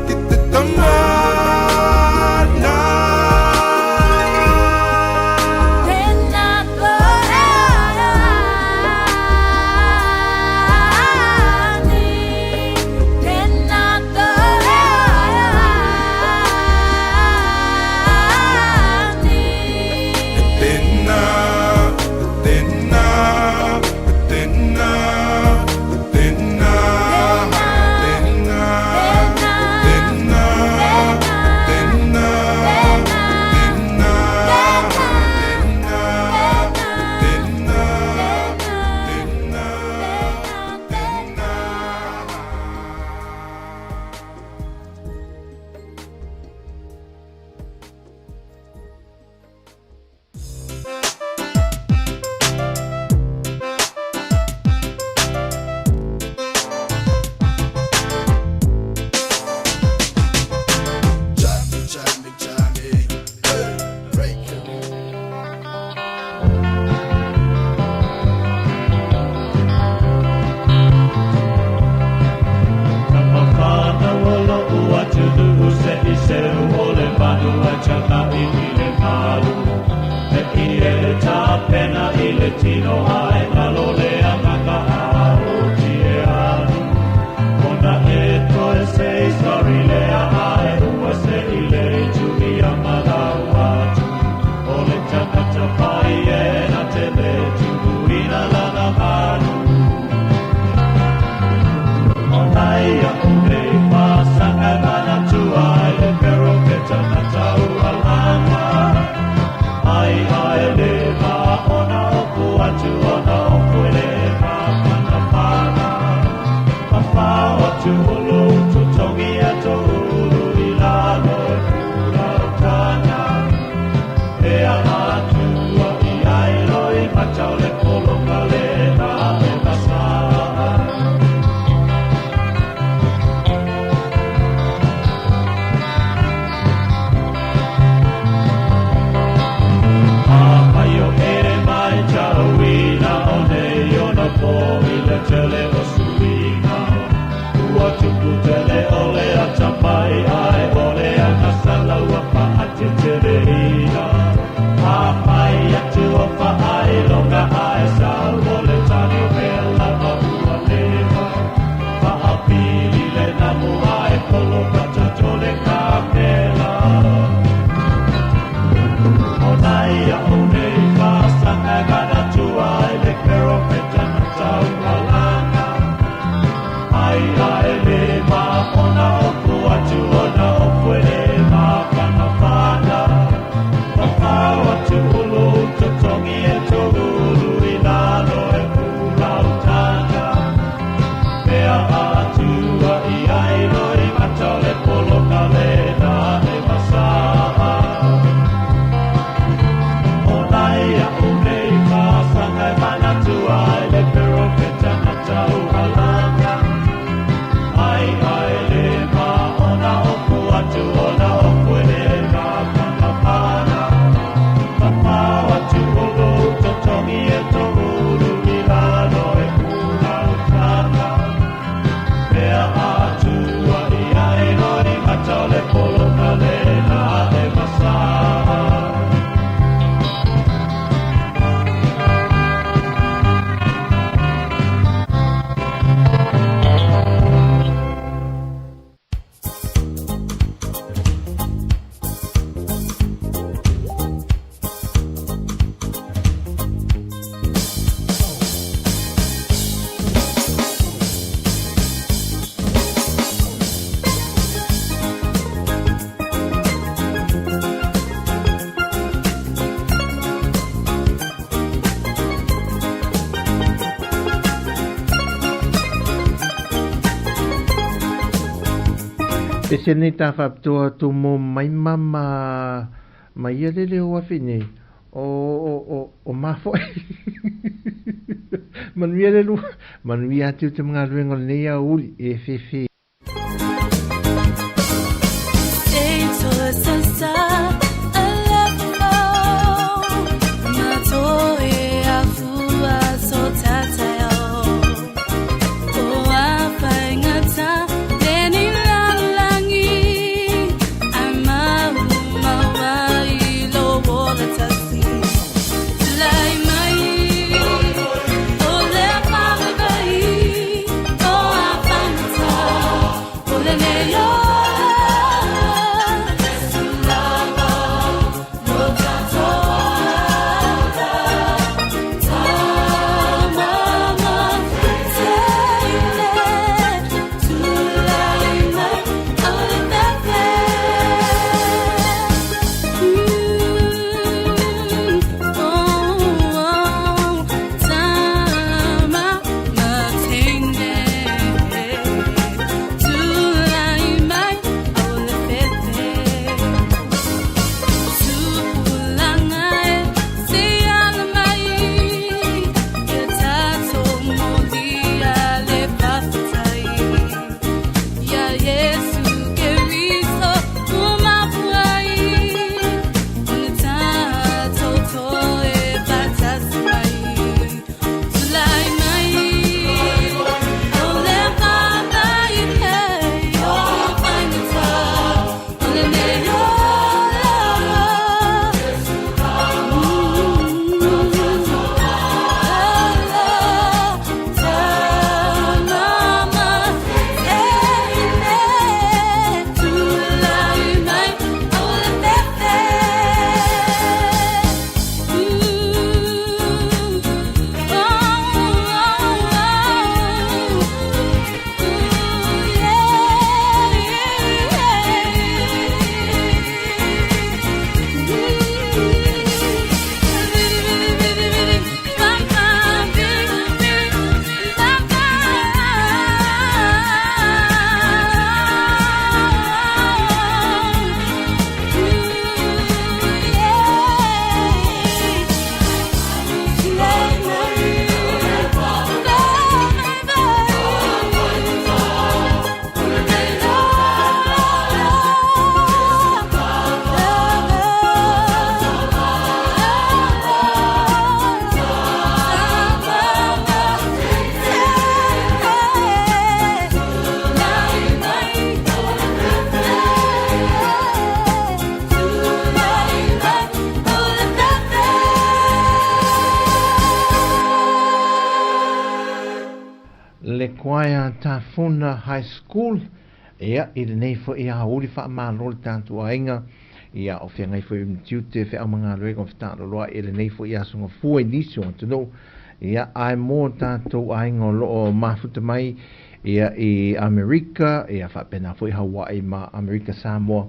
Ki te tamana. Tēnā tō e hoani, tēnā tō e hoani. Tēnā, tēnā, tēnā, tēnā, tēnā, tēnā, tēnā, tēnā, tēnā, tēnā, tēnā, tēnā. Johnny, Johnny, Johnny, hey, break it. Ese nei tā whapitoa tumu mai mama ma ia lele o afi nei o o o o mafoe. Manuia le lua, manuia atu te mga luenga o lenei au uli e fefe. Le Choir Tafuna High School, ia, i lenei foi aoauli faamalo le tatou aiga, ia, o feagai foi ma tiute feaumagaluega o fetaaloloa i lenei foi aso gafua i nisi o atunuu, ia, ae mo tatou aiga o lo o mafuta mai, ia, i Amerika, ia, faapena foi Hawaii ma Amerika Samoa,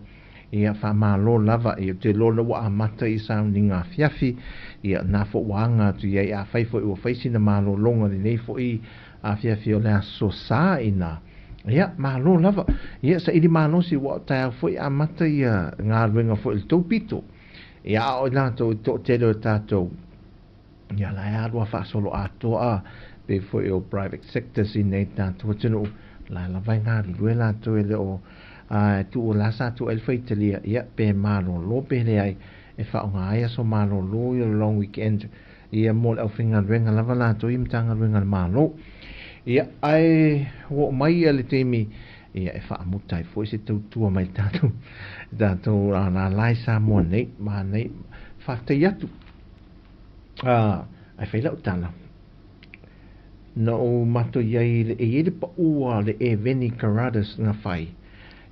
Ia, faamalo lava, ia, ou te iloa ua amata i sauniga afiafi, ia, na foi ua aga atu i ai, afai foi ua fai sina malologa lenei foi afiafi o le aso Sa ina, ia, malo lava. Ia, saili malosi ua o taeao foi amata ia galuega foi i le tou pito. Ia, a o i latou i toatele o tatou, Ia la e alu a faasolo atoa a pei foi o private sectors i nei tatou atunuu la e lava e galulue latou e le o a e tuu la sa tuu ai le faitalia ia pe malolo pe leai e faaaoga ai aso malolo ia le long weekend ia mo le aufaigaluega lava latou i Matagaluega a le Malo. Ia ae ua oo mai ia le taimi ia e faamuta ai foi se tautua mai tatou tatou lala i Samoa nei ma nei faafetai atu Ae fai lau tala, na ou matou i ai e i ai le paʻū a le Eveni Carruthers na fai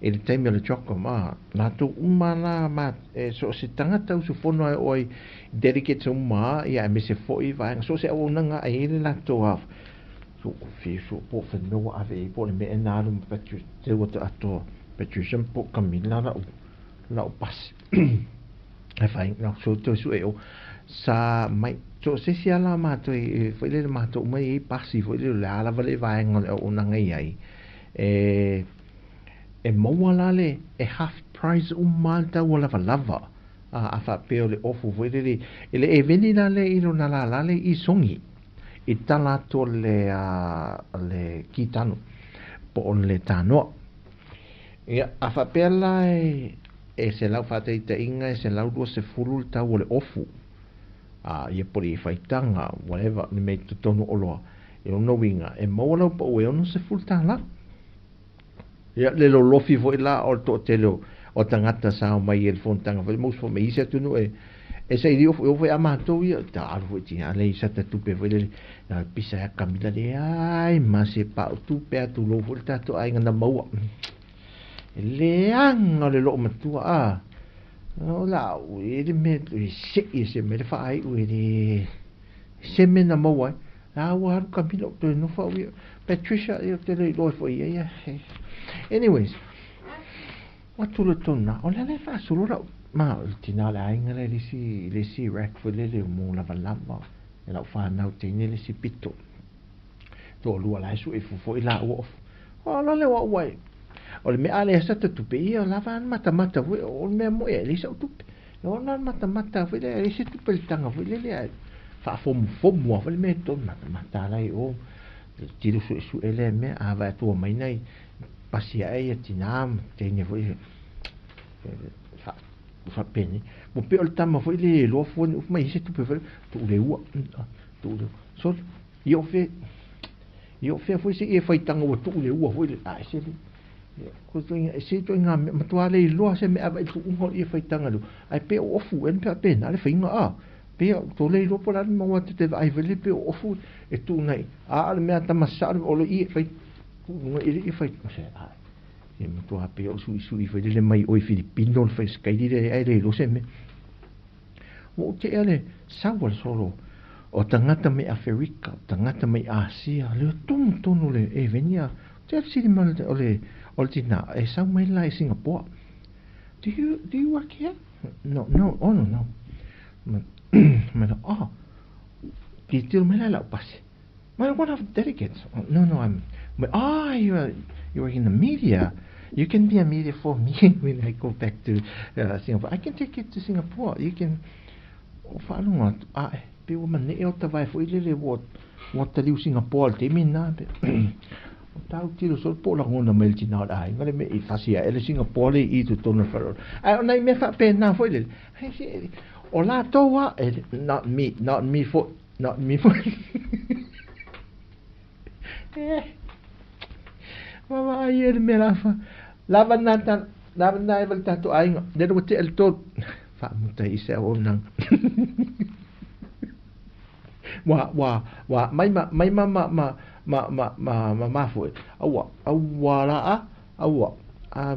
i le taimi o le CHOGM, a, latou uma la ma e so o se tagata usufono e oo ai delegates uma ia aemaise foi vaega so o se auaunaga e i ai le latou a so so po o fea ua ave i ai po o le mea ea na alu ma Patricia atoa Patricia po o Camilla lau lau pasi. E whai, no, so toe sue o, sa mai, so se isi ala mātou e, foi lele mātou mai e pasi foi lele, le ala wale vaenga o le auaunaga i ai, e, E maua la le e half price uma lava le tau o lavalava a a faapea o le ofu foi lele e le eveni la lea i lona lala le i Songi i tala atu o le le kitano po o le tanoa. Ia a faapea la e e 100 faataitaiga e 120 le tau o le ofu a ia po o le faitaga whatever le mea i totonu o oloa i lona uiga e maua lau pau e $60. Ia, le lolofi foi la o le toatele o tagata sa omai i le fonotaga foi, ma usu foi mai isi atunuu e e saili ofu, e oo foi ia matou ia, ta alu foi tina le i sata tupe foi lele, na o le pisa ia kamila leai ma se pau tupe a tulou foi le tatou aiga na maua. E leaga o le loomatua a o lau e le mea e sei e se mea le faaiu e le se mea na maua ai. La ua alu Camila ou toe nofo au ia. Patricia, ia ou te le iloa foi i ai ia. Anyways, ua atu le tonu na, o le ala e faasolo lau, ma o le tina o le aiga lea i le isi, i le isi rack foi lele mo lavalava, e lau fanau teine le isi pito. Toalua la e sue ifo foi laua ofu. O la le o au ai. O le mea a leai sa ta tupe ia, o lava a matamata foi, o le mea moi e leai sau tupe. E ona le matamata foi lea, e leai se tupe le taga foi lele ae faafomufomu lava foi le mea i totonu, matamata la i o, tilotilo suesue lea mea, a vaai atu ua omai nai pasi ae ia tina ma teine foi faapenei. Ua pei o le tama foi lea e iloa fua ni upu mai i se tupe foi lea, tuu le ua, tuu le ua. Sole, ia o fea, ia o fea foi se i e faitaga ua tuu le ua foi lea, a ese le, se ituaiga mea, matua le iloa se mea ava i le tuuga o le ie faitaga lea, ae pei o ofu ea faapena le faiga a. Pei o tou le iloa po o le a le maua atu te vaai foi lea pei o ofu e tuuga i, a o le mea tama sao o le ie fai tuuga i le ie fai, se a e matua pei o le suisui foi lele mai oi Filipino le fai skaili le ae le iloa se mea. Ua ou tea le sau a le solo o tagata mai Aferika, o tagata mai Asia, le tonu tonu le eveni a te fesili mai o le o le tina e sau mai la i Singapore. Do you work here? No, no, oh no, no. Ma oh, tilotilo mai la i lau pasi. Well, one of the delegates. Oh, no, no, I'm. Ah, you are in the media. You can be a media for me when I go back to Singapore. I can take you to Singapore. You can. O faalogo atu, ae, pei ua manee o tavae foi lele ua, ua taliu Singapore i le taimi lena. O tāu tiro solo po o lagona mai le tina o le aiga le mea i fasi ae le Singapore le i i totonu o le faleoloa. Ae o nai mea faapena foi lele, o latou a, e, not me, not me foi, not me foi. Eh, vaavaai e le mea la lava na ta lava na e le tatou aiga lele ua tea le tolu faamuta i se auaunaga ua ua ua mai ma mai ma ma ma ma ma ma ma mafue aua aua la a aua a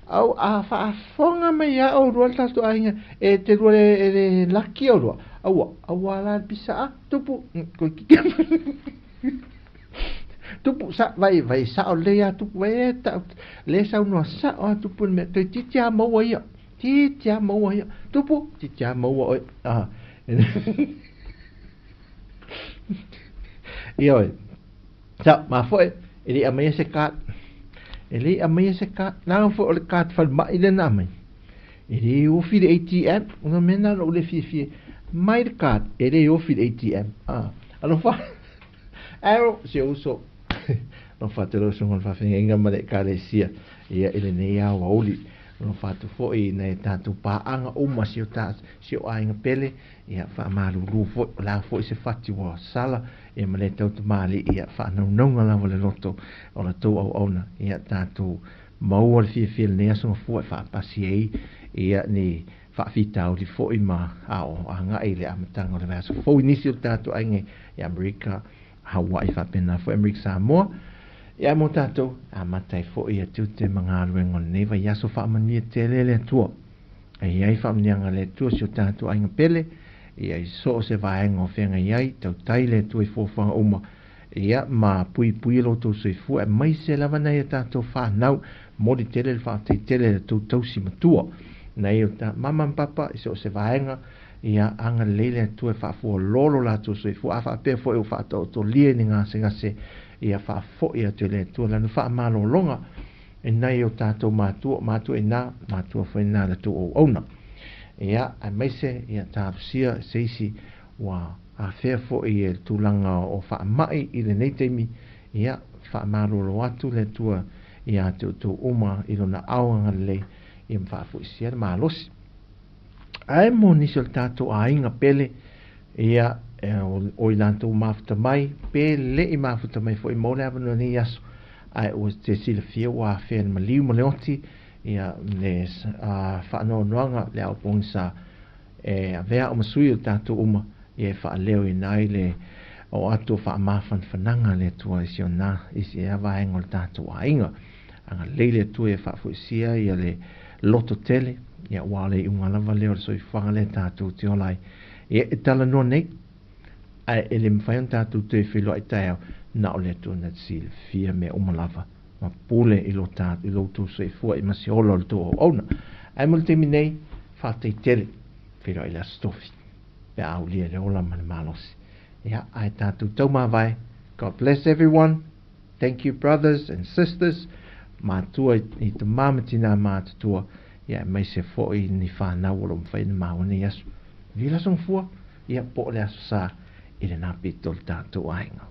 au a faafofoga mai ia oulua le tatou aiga e te lua le e le laki oulua aua aua la le pisa a tupu koe kiki tupu sa vai vai sao lelei a tupu vai e tau le saunoa sao a tupu le mea toeitiiti a maua ia titi a maua ia tupu titi a maua oe a ioe Sa, mafoe, e le i aumaia se card. E le i aumaia se card. Leaga foi o le card falemai lea na aumai. E le ofi le ATM. O le mea lena na ou le fiafia ai. Mai le card, e le ofi le ATM. Ah, alofa. Arrow, si ou uso. Alofa atu lau susuga i le faafeagaiga ma le Ekalesia ia i lenei aoauli. Alofa atu foi i nai a tatou paaga uma si o ta, si o aiga pele. Ia, faamalulu foi, o le a foi se fati ua sala, ia ma le tau tamalii, ia, faanaunauga lava le loto o la tou auauna, ia, tatou maua le fiafia i lenei aso gafua e faapasi ai, ia, ni faafitauli foi ma ao agai i le amataga o le vaiaso fou i nisi o tatou aiga i Amerika, Hawaii faapena foi Amerika Samoa. Ia, mo tatou, amata ai foi ia tiute ma galuega o lenei vaiaso faamanuia tele le Atua. E i ai faamanuiaga a le Atua si o tatou aiga pele, ia i so o se vaega o feagai ai, tautai le Atua i fuafuaga uma, ia ma puipuia lo outou soifua, aemaise lava nai a tatou fanau, momoli tele le faafetai tele i la outou tausi matua, nai o ta mama ma papa i so o se vaega, ia agalelei le Atua e faafualolo lo latou soifua, a faapea foi ua faataotolia i ni gasegase, ia faafoi atu e le Atua lana faamalologa. i nai o tatou matua, matua i nā, matua foi nā le tou auauna. Ia, aemaise, ia, talosia se isi ua afea foi e le tulaga o faamai i lenei taimi, ia, faamalolo atu le Atua ia te outou uma i Lona ao agalelei, ia ma faafoisia le malosi. Ae mo nisi o le tatou aiga pele, ia, o i latou mafuta mai, pe le i mafuta mai foi mo le avanoa nei aso, ae ua te silafia ua afea le maliu ma le oti, ia, le faanoanoaga, le ao pogisa, e avea au ma sui o tatou uma, ia e faaleoina ai le oo atu o faamafanafanaga a le Atua i si ona, i si ea vaega o le tatou aiga. Agalelei le Atua ia faafoisia ia le loto tele, ia aua o le iuga lava lea o le soifuaga lea tatou te ola ai. Ia e talanoa nei, ae e le mafai ona tatou toe feiloai taeao, na o le Atua na te silafia mea uma lava ma pule i lo ta, i lo outou soifua i ma se ola o le tou auauna. Ae mo le taimi nei, faafetai tele, feiloai i le Aso Tofi, pe a aulia le ola ma le malosi. Ia, ae tatou taumavae. God bless everyone. Thank you brothers and sisters, matua i tamā ma tinā matutua, ia aemaise foi ni whanau o lo mawhai na māua nei aso. Vila aso ngafua, ia po o le aso sa i lena pito o le tātou aiga.